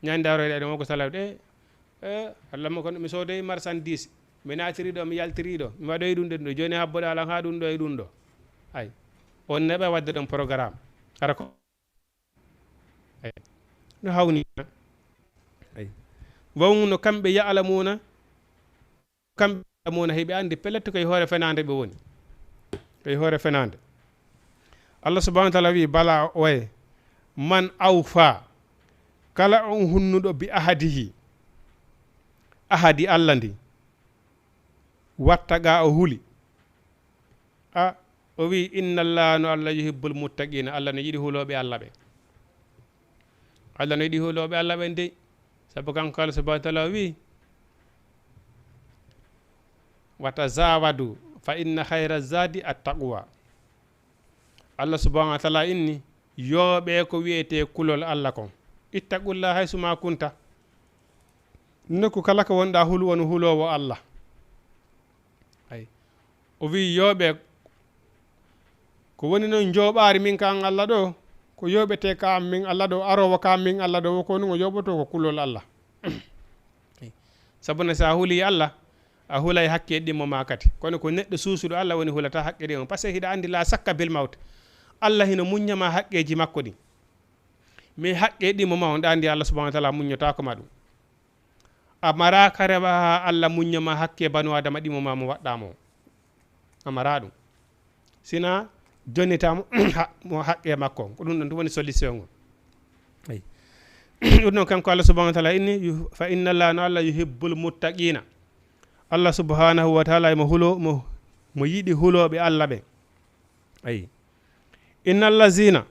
Ñande aroyde ɗum o ko salaw de. E, Allah mo kono mi soodey marchandise, mi naatiri ɗo, mi yaltiri ɗo, mi waɗoyi ɗum ɗo, ɗum ɗo. Jooni habboɗa lan haa ɗum ɗo e ɗum ɗo. Ay. On neɓa wadde ɗon programme. Ara ko. Ay. No hawni. Ay. Wawnu no kamɓe ya'lamuna, kamɓe ya'lamuna, hiɓe anndi pellet ko e hoore fenaande ɓe woni. Ko e hoore fenaande. Allah subhanahu wa ta'ala wi, bala, oye, man awfa, kala on hunnuɗo bi ahadihi, ahadi Allah ndi, watta ga o huli. A, o wi, inna Allah, no Allah, yuhibbul muttaqina, Allah no yiɗi hulooɓe Allah ɓe. Allah no yiɗi hulooɓe Allah ɓen dey. Sabu kanko Allah subhanahu wa ta'ala wi, wa tazawadu fa inna khayra zadi at-taqwa. Allah subhanahu wa ta'ala inni, yooɓe ko wiyetee kulol Allah kon. Ittaqullaha haysu ma kunta. Nokku kala ko wonɗa hulu won huloowo Allah. Ay. O wi, yooɓe, ko woni noon njooɓaari min ka an Allah ɗo, ko yooɓetee ka an min Allah ɗo, aroowo ka an min Allah ɗo, wo ko nun o yooɓotoo ko kulol Allah. Sabu ne, so a hulii Allah, a hulay hakke ɗimmo ma kadi. Kono ko neɗɗo suusuɗo Allah woni hulata hakke ɗimmo. Parce que hiɗa anndi la sakka bil mawt. Allah hino muñña ma hakkeeji makko ɗin. Mais hakke ɗimmo ma on, ɗa anndi Allah subhanahu wa ta'ala muññotaako ma ɗum. A maraaka rewa haa Allah muñña ma hakke banu Adama ɗimmo ma mo waɗɗa mo. A mara ɗum. Sina jonnita mo ha- mo haqqe makko on. Ko ɗum ɗon ɗum woni solution on. Eyi. Ɗum ɗon kanko Allah subhanahu wa taala inni yu- fa inna Allah, no Allah yuhibbul muttaqina. Allah subhanahu wa taala emo hulo mo, mo yiɗi hulooɓe Allah ɓen. Ayi. Inna allazina,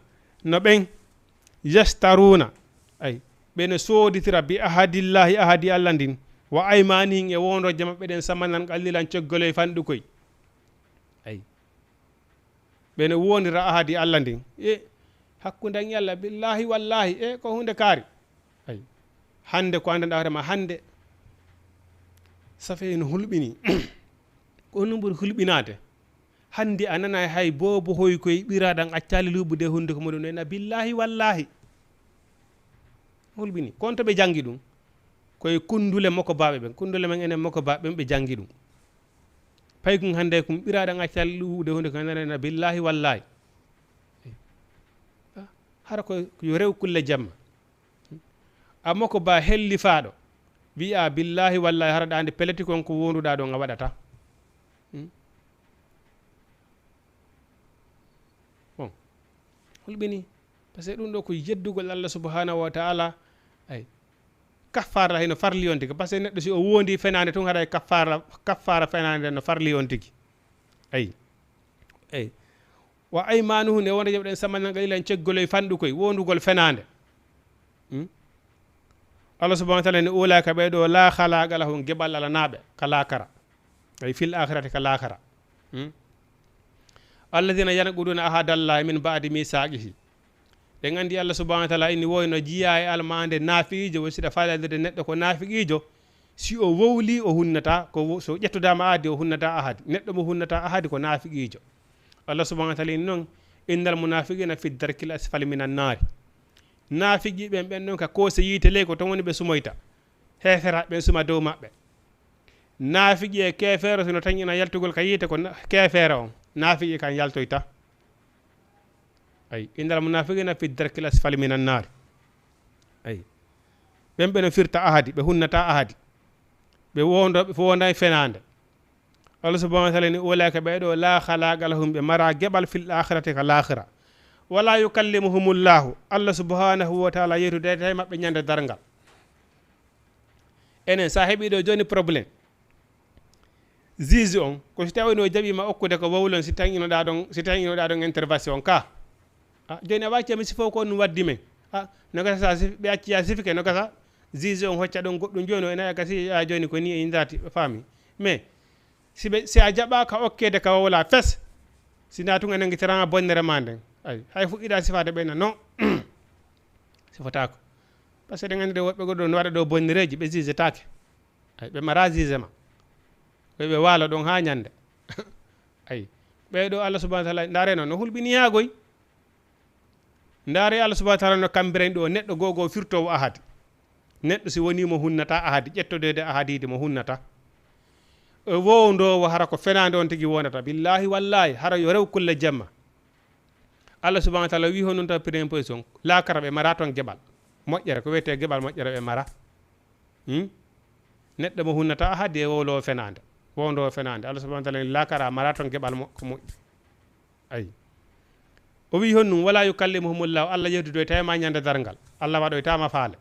no ɓen, yashtaruna, ay, ɓe no sooditira bi ahadillahi, ahadi Allah ndin, wa aymanihim, e wondooje maɓɓe ɗen, samanan qalilan, coggoloy fanɗukoy. Ay. Ɓe no wondira ahadi Allah ndin e hakkunde an e Allah, billahi wallahi, e ko hunde kaari. Ay. Hande ko anndanɗaa hoore ma hande, safe no hulɓini. Ko honɗum ɓuri hulɓinaade? Hande a nanaay hay boobo hoy koye ɓiraaɗan accaali luuɓude hunnduko muɗum en, a billahi wallahi. Hulɓini. Kon to ɓe janngi ɗum? Koye kunndule moko baaɓe ɓen. Kunndule men enen moko baaɓe ɓen ɓe janngi ɗum. Pay kun hande kun ɓiraaɗan accaali luuɓude hunnduko en, a nanaay na billahi wallahi. Hara ko yo rew kulle jamma. A moko ba hellifaaɗo, wi'a billahi wallahi hara ɗaande peleti kon ko wonduɗaa ɗon a waɗata. Hmm? Bon. Hulɓini. Parce que ɗum ɗo ko yeddugol Allah subhanahu wa taala. Ay. Kaffara hino farli on tigi. Parce que neɗɗo si o wondi fenaande tun haray kaffara, kaffara fenaande no farli on tigi. Ay. Ay. Wa aymanuhum, e wonde jaɓɗen samanan qalilan, ceggoloy fanɗukoy, wondugol fenaande. Hmm? Allah subhanahu wa taala ni, ulaika, ɓee ɗo, la khalaqa lahum, geɓal alanaaɓe ka laakara. Ay fil akhirati ka laakara. Hmm? Alladhina yanquduna ahadallahi min ba'di mithaqihi. Ɗen anndi Allah subhanahu wa taala inni woyno jiyaa e almaande naafiqiijo, wo siɗa faalande neɗɗo ko naafiqiijo, si o wowli o hunnata, ko wo- so ƴettudaama ahadi o hunnata ahadi. Neɗɗo mo hunnata ahadi ko naafiqiijo. Allah subhanahu wa taala inni noon, innal munafiqina fi darkil asfali minan naari. Naafiqi ɓen ɓen ɗon ka koose yiite ley ko ton woni ɓe sumoyta. Heefera ɓen suma dow maɓɓe. Naafiqi e keefeero sino tan ina yaltugol ka yiite ko na- keefeero on. Naafiqi kan yaltoyta. Ay, innal munafiqina fi darkil asfali minan naari. Ay. Ɓen ɓe no firta ahadi, ɓe hunnata ahadi. Ɓe wondo, ɓe wonda e fenaande. Allah subhanahu wa taala ni, ulaika, ɓee ɗo, la khalaqa lahum, ɓe mara geɓal fil akhirati ka laakhira. Wala yukallimuhumullahu, Allah subhanahu wa taala yewtidayta e maɓɓe ñande darngal. Enen, sa heɓi ɗo joni problème, juge on, ko si tawi no jaɓima okkude ko wowlon, si tan inoɗa ɗon, si tan inoɗa ɗon intervention ka. Ah, joni a wacci mi sifo ko ɗum waddi men. Ah, no gasa sa sif- ɓe acci ya sifike, no gasa juge on hocca ɗon goɗɗum joni, o ina gasi ya joni ko ni e ndati, faami. Mais si ɓe, si a jaɓaka okkede ka wowla fes, si na tun a nangitirama bonnere ma nden. Ay, hay fuɗɗiɗa sifade ɓe na non. Sifotako. Parce que ɗen anndi ɗo woɓɓe goɗɗo no waɗa ɗo bonnereeji, ɓe jugetake. Ay, ɓe mara jugement. Ɓe, ɓe waalo ɗon haa ñande. Ay, ɓee ɗo Allah subhanahu wa taala, ndaare no, no hulɓini yaagoy. Ndaare Allah subhanahu wa taala no kambiren ɗo neɗɗo gogo firtowo ahadi. Neɗɗo si woni mo hunnata ahadi, ƴettodeede ahadiide mo hunnata. O wowndoowo hara ko fenaande on tigi wondata. Billahi wallahi, hara yo rew kulle jemma. Allah subhanahu wa taala wi honɗum taw premier position. Laakara ɓe mara ton geɓal. Moƴƴere, ko wiyetee geɓal moƴƴere ɓe mara. Hmm? Neɗɗo mo hunnata ahadi e wowlowo fenaande. Wowndoowo fenaande. Allah subhanahu wa taala ni laakara mara ton geɓal mo-, ko moƴƴi. Ayi. O wi honɗum, wala yukallimuhumullahu, Allah yewtidoyta e ma ñande darngal. Allah waɗoyta ma faale.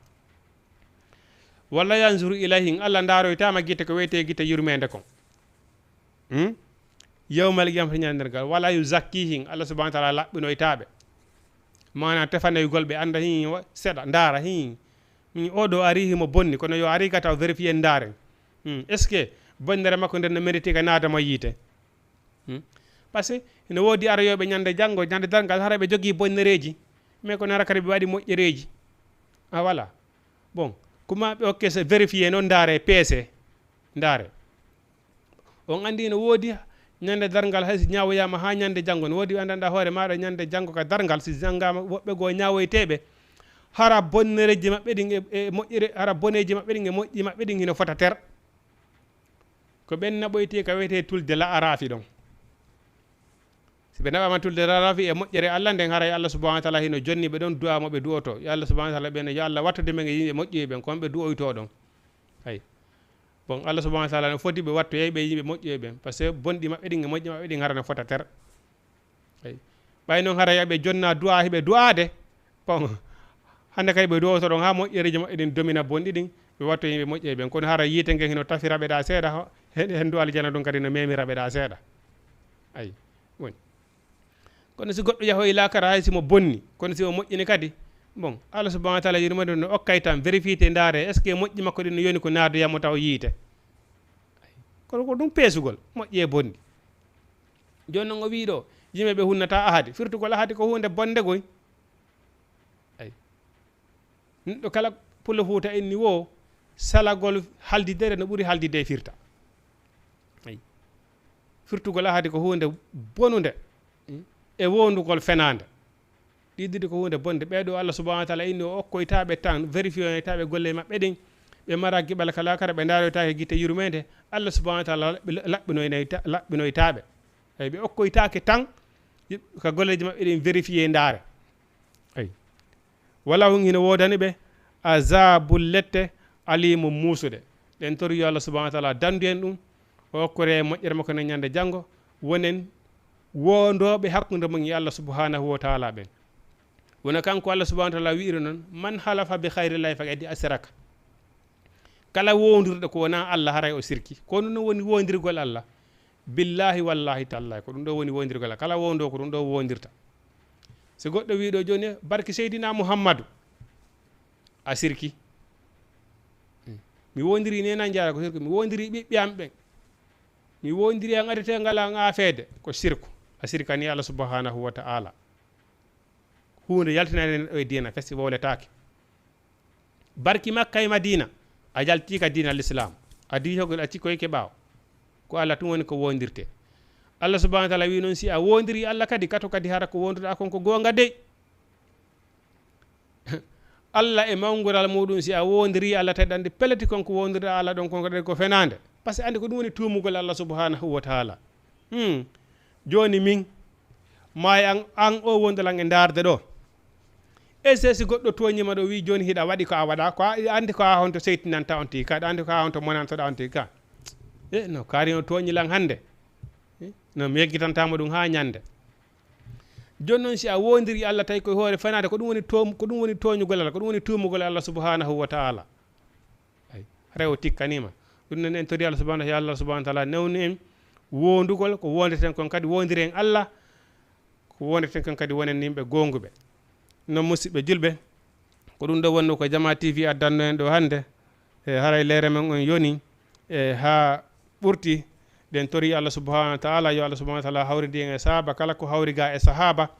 Wala yanzuru ilayhim, Allah ndaaroyta ma gite ko wiyetee gite yurmeende kon. Hmm? Yawmal qiyamati ñande darngal. Wala yuzakkihim, Allah subhanahu wa taala laɓɓinoyta ɓe. Maana tefanoygol ɓe, annda hin wa-, seɗa, ndaara hin. Hmm, o ɗo ari himo bonni, kono yo ari gata o vérifier ndaaren. Hmm, est-ce que bonnere makko nden no mérite ka naada mo yiite? Hmm? Parce que ene woodi aroyooɓe ñande janngo, ñande darngal, hara ɓe jogii bonnereeji, mais kono hara kadi ɓe waɗi moƴƴereeji. Ah, voilà. Bon, kuma ɓe okke se vérifier noon, ndaare, peese, ndaare. On anndi ene woodi ñande darngal, hay si ñaawoyaama haa ñande janngo, no woodi ɓe anndanɗaa hoore maaɗa ñande janngo ka darngal, si janngaama woɓɓe goo ñaawoyteeɓe, hara bonnereeji maɓɓe ɗin e, e moƴƴere, hara boneeji maɓɓe ɗin e moƴƴi maɓɓe ɗin hino fota ter. Ko ɓen naɓoytee ka wiyetee tulde la'arafi ɗon. Si ɓe naɓaama tulde la'arafi e moƴƴere Allah nden, haray Allah subhanahu wa taala hino jonni ɓe ɗon du'a mo ɓe du'oto. Yo Allah subhanahu wa taala ɓen, yo Allah wattude men e yimɓe moƴƴuɓe ɓen, ko ɓe du'oytoo ɗon. Ay. Bon, Allah subhanahu wa taala no foti ɓe wattoyay ɓe yimɓe moƴƴuɓe ɓen. Parce que bonɗi maɓɓe ɗin e moƴƴi maɓɓe ɗin hara no fota ter. Ay. Ɓay noon hara yaɓe jonna du'a hiɓe du'aade. Bon, hannde kay ɓe du'oto ɗon haa moƴƴereeji maɓɓe ɗin domina bonɗi ɗin, ɓe watto yimɓe moƴƴe ɓen. Kono hara yiite ngen hino tafi raɓeɗaa seeɗa, hen, hen du aljana ɗum kadi no memi raɓeɗaa seeɗa. Ayi, woni. Kono si goɗɗo yahoyi laakara hay si mo bonni, kono si mo moƴƴini kadi, bon, Allah subhanahu wa taala yurmande no okkay tan, vérifié ndaare, est ce que moƴƴi makko ɗin no yoni ko naadoya mo taw yiite? Kono ko ɗum peesugol, moƴƴi e bonɗi. Jooni noon o wii ɗo, yimɓe ɓe hunnata ahadi. Firtugol ahadi ko huunde bonde goy. Ay. Neɗɗo kala Pullo Fuuta inni wo salagol haldidere no ɓuri haldide e firta. Ay. Firtugol ahadi ko huunde bonunde, mm, e wondugol fenaande. Ɗiɗɗiɗi ko huunde bonde. Ɓee ɗo Allah subhanahu wa taala inni o okkoytaaɓe tan, vérifiyoytaaɓe golle maɓɓe ɗin. Ɓe mara giɓal ka laakara, ɓe ndaaroytaake gite yurmeende. Allah subhanahu wa taala laɓɓi-, laɓɓinoynoyta-, laɓɓinoytaaɓe. Eyi, ɓe okkoytaake tan ka golleeji maɓɓe ɗin vérifié ndaare. Eyi. Wala hon hino woodani ɓe azabul lette alimu muusuɗe. Ɗen tori yo Allah subhanahu wa taala dandu en ɗum. O okkore moƴƴere makko nen ñande janngo. Wonen wondooɓe hakkunde mon e Allah subhanahu wa taala ɓen. Wona kanko Allah subhanahu wa taala wi'iri noon, "Man halafa bi khayrillahi faqad ashraka." Kala wondirɗo ko wona Allah, haray o sirki. Ko ɗum ɗon woni wondirgol Allah. Billahi, wallahi, tallahi, ko ɗum ɗo woni wondirgol Allah. Kala wondo ko ɗum ɗo wondirta. So goɗɗo wi ɗo jooni, "Barki Seydina Muhammadu," a sirki. Mi wondiri nena njaara ko sirku. Mi wondiri ɓiɓɓe am ɓen. Mi wondiri an adete ngal an afeede. Ko sirku. A sirkani Allah subhanahu wa ta'ala. Huunde yaltinande neɗɗo e diina, festi wowletaake. Barki Makka e Madina, a jalti ka diina l'Islam. A diitogol, a cikkoyke ɓaawo. Ko Allah tun woni ko wondirte. Allah subhanahu wa taala wi noon, si a wondiri Allah kadi, kato kadi hara ko wonduɗa kon ko goonga dey. Allah e mawngural muɗum, si a wondiri Allah, tawi ɗa anndi peleti kon ko wondirɗa Allah ɗon kon kadi ko fenaande. Parce que anndi ko ɗum woni tuumugol Allah subhanahu wa taala. Hmm. Jooni min, maayi an, an o wondolan e ndaarde ɗo. E se si goɗɗo tooñima ɗo, wi jooni hiɗa waɗi ko a waɗa, ko a anndi ko a honto seytinanta on tigi ka, ɗa anndi ko a honto monantoɗa on tigi ka. E no kaari o tooñi lan hannde. E, no mi yeggitantamo ɗum haa ñande. Jooni noon si a wondiri Allah tawi koye hoore fenaande, ko ɗum woni toom-, ko ɗum woni tooñugol Allah, ko ɗum woni tuumugol Allah subhanahu wa taala. Ay, hara o tikkanima. Ɗum noon en tori Allah subhanahu, yo Allah subhanahu wa taala newnu en wondugol ko wondeten kon kadi wondiren Allah, ko wondeten kon kadi wonen yimɓe goonguɓe. Noon musidɓe julɓe, ko ɗum ɗo wonno ko Jama T V addanno en ɗo hannde. E haray leere men on yoni, e haa ɓurti. Ɗen tori Allah subhanahu wa taala, yo Allah subhanahu wa taala hawridi en e sahaba, kala ko hawri ga e sahaba,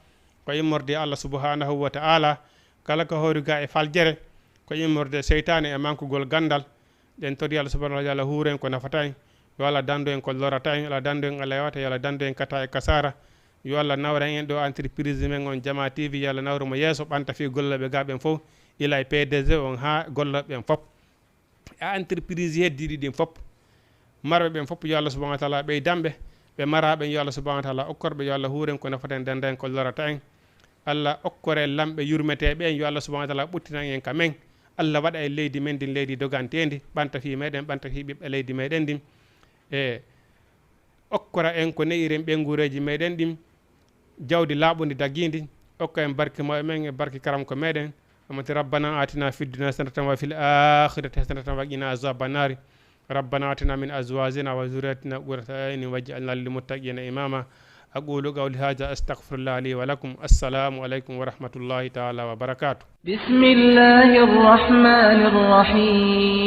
ko immorde Allah subhanahu wa taala, kala ko hawri ga e faljere, ko immorde seytaane e mankugol gandal. Ɗen tori Allah subhanahu wa taala huuren ko nafata en. Yo Allah dandu en ko lorata en, yo Allah dandu en alewata, yo Allah dandu en kata e kasara. Yo Allah nawra en ɗo entreprise men on Jama T V, yo Allah nawru mo yeeso, ɓanta fii gollooɓe ga ɓen fof, ila e P D G on haa gollooɓe ɓen fof. E entreprise heddiɗi ɗin fof. Marɓe ɓen fof, yo Allah subhanahu wa taala ɓeydan ɓe. Ɓe mara ɓen, yo Allah subhanahu wa taala okkor ɓe, yo Allah huuren ko nafata en, danda en ko lorata en. Allah okkore lamɓe yurmeteeɓe en, yo Allah subhanahu wa taala ɓuttinan en ka men. Allah waɗa e leydi men ndin leydi doganteendi, ɓanta fii meɗen, ɓanta fii ɓiɓɓe leydi meɗen ndin. E okkora en ko ne'iren ɓeynguureeji meɗen ɗin, jawdi laaɓundi dagiindi, okka en barke mawɓe men e barke karamko meɗen. Amati, "Rabbana atina fid dunya hasanatan wa fil akhirati hasanatan wa qina azaban nari. Rabbana atina min azwajina wa zurriyatina qurrata a'yunin waj'alna lil muttaqina imama." أقول قولي هذا، أستغفر الله لي ولكم. السلام عليكم ورحمة الله تعالى وبركاته. بسم الله الرحمن الرحيم.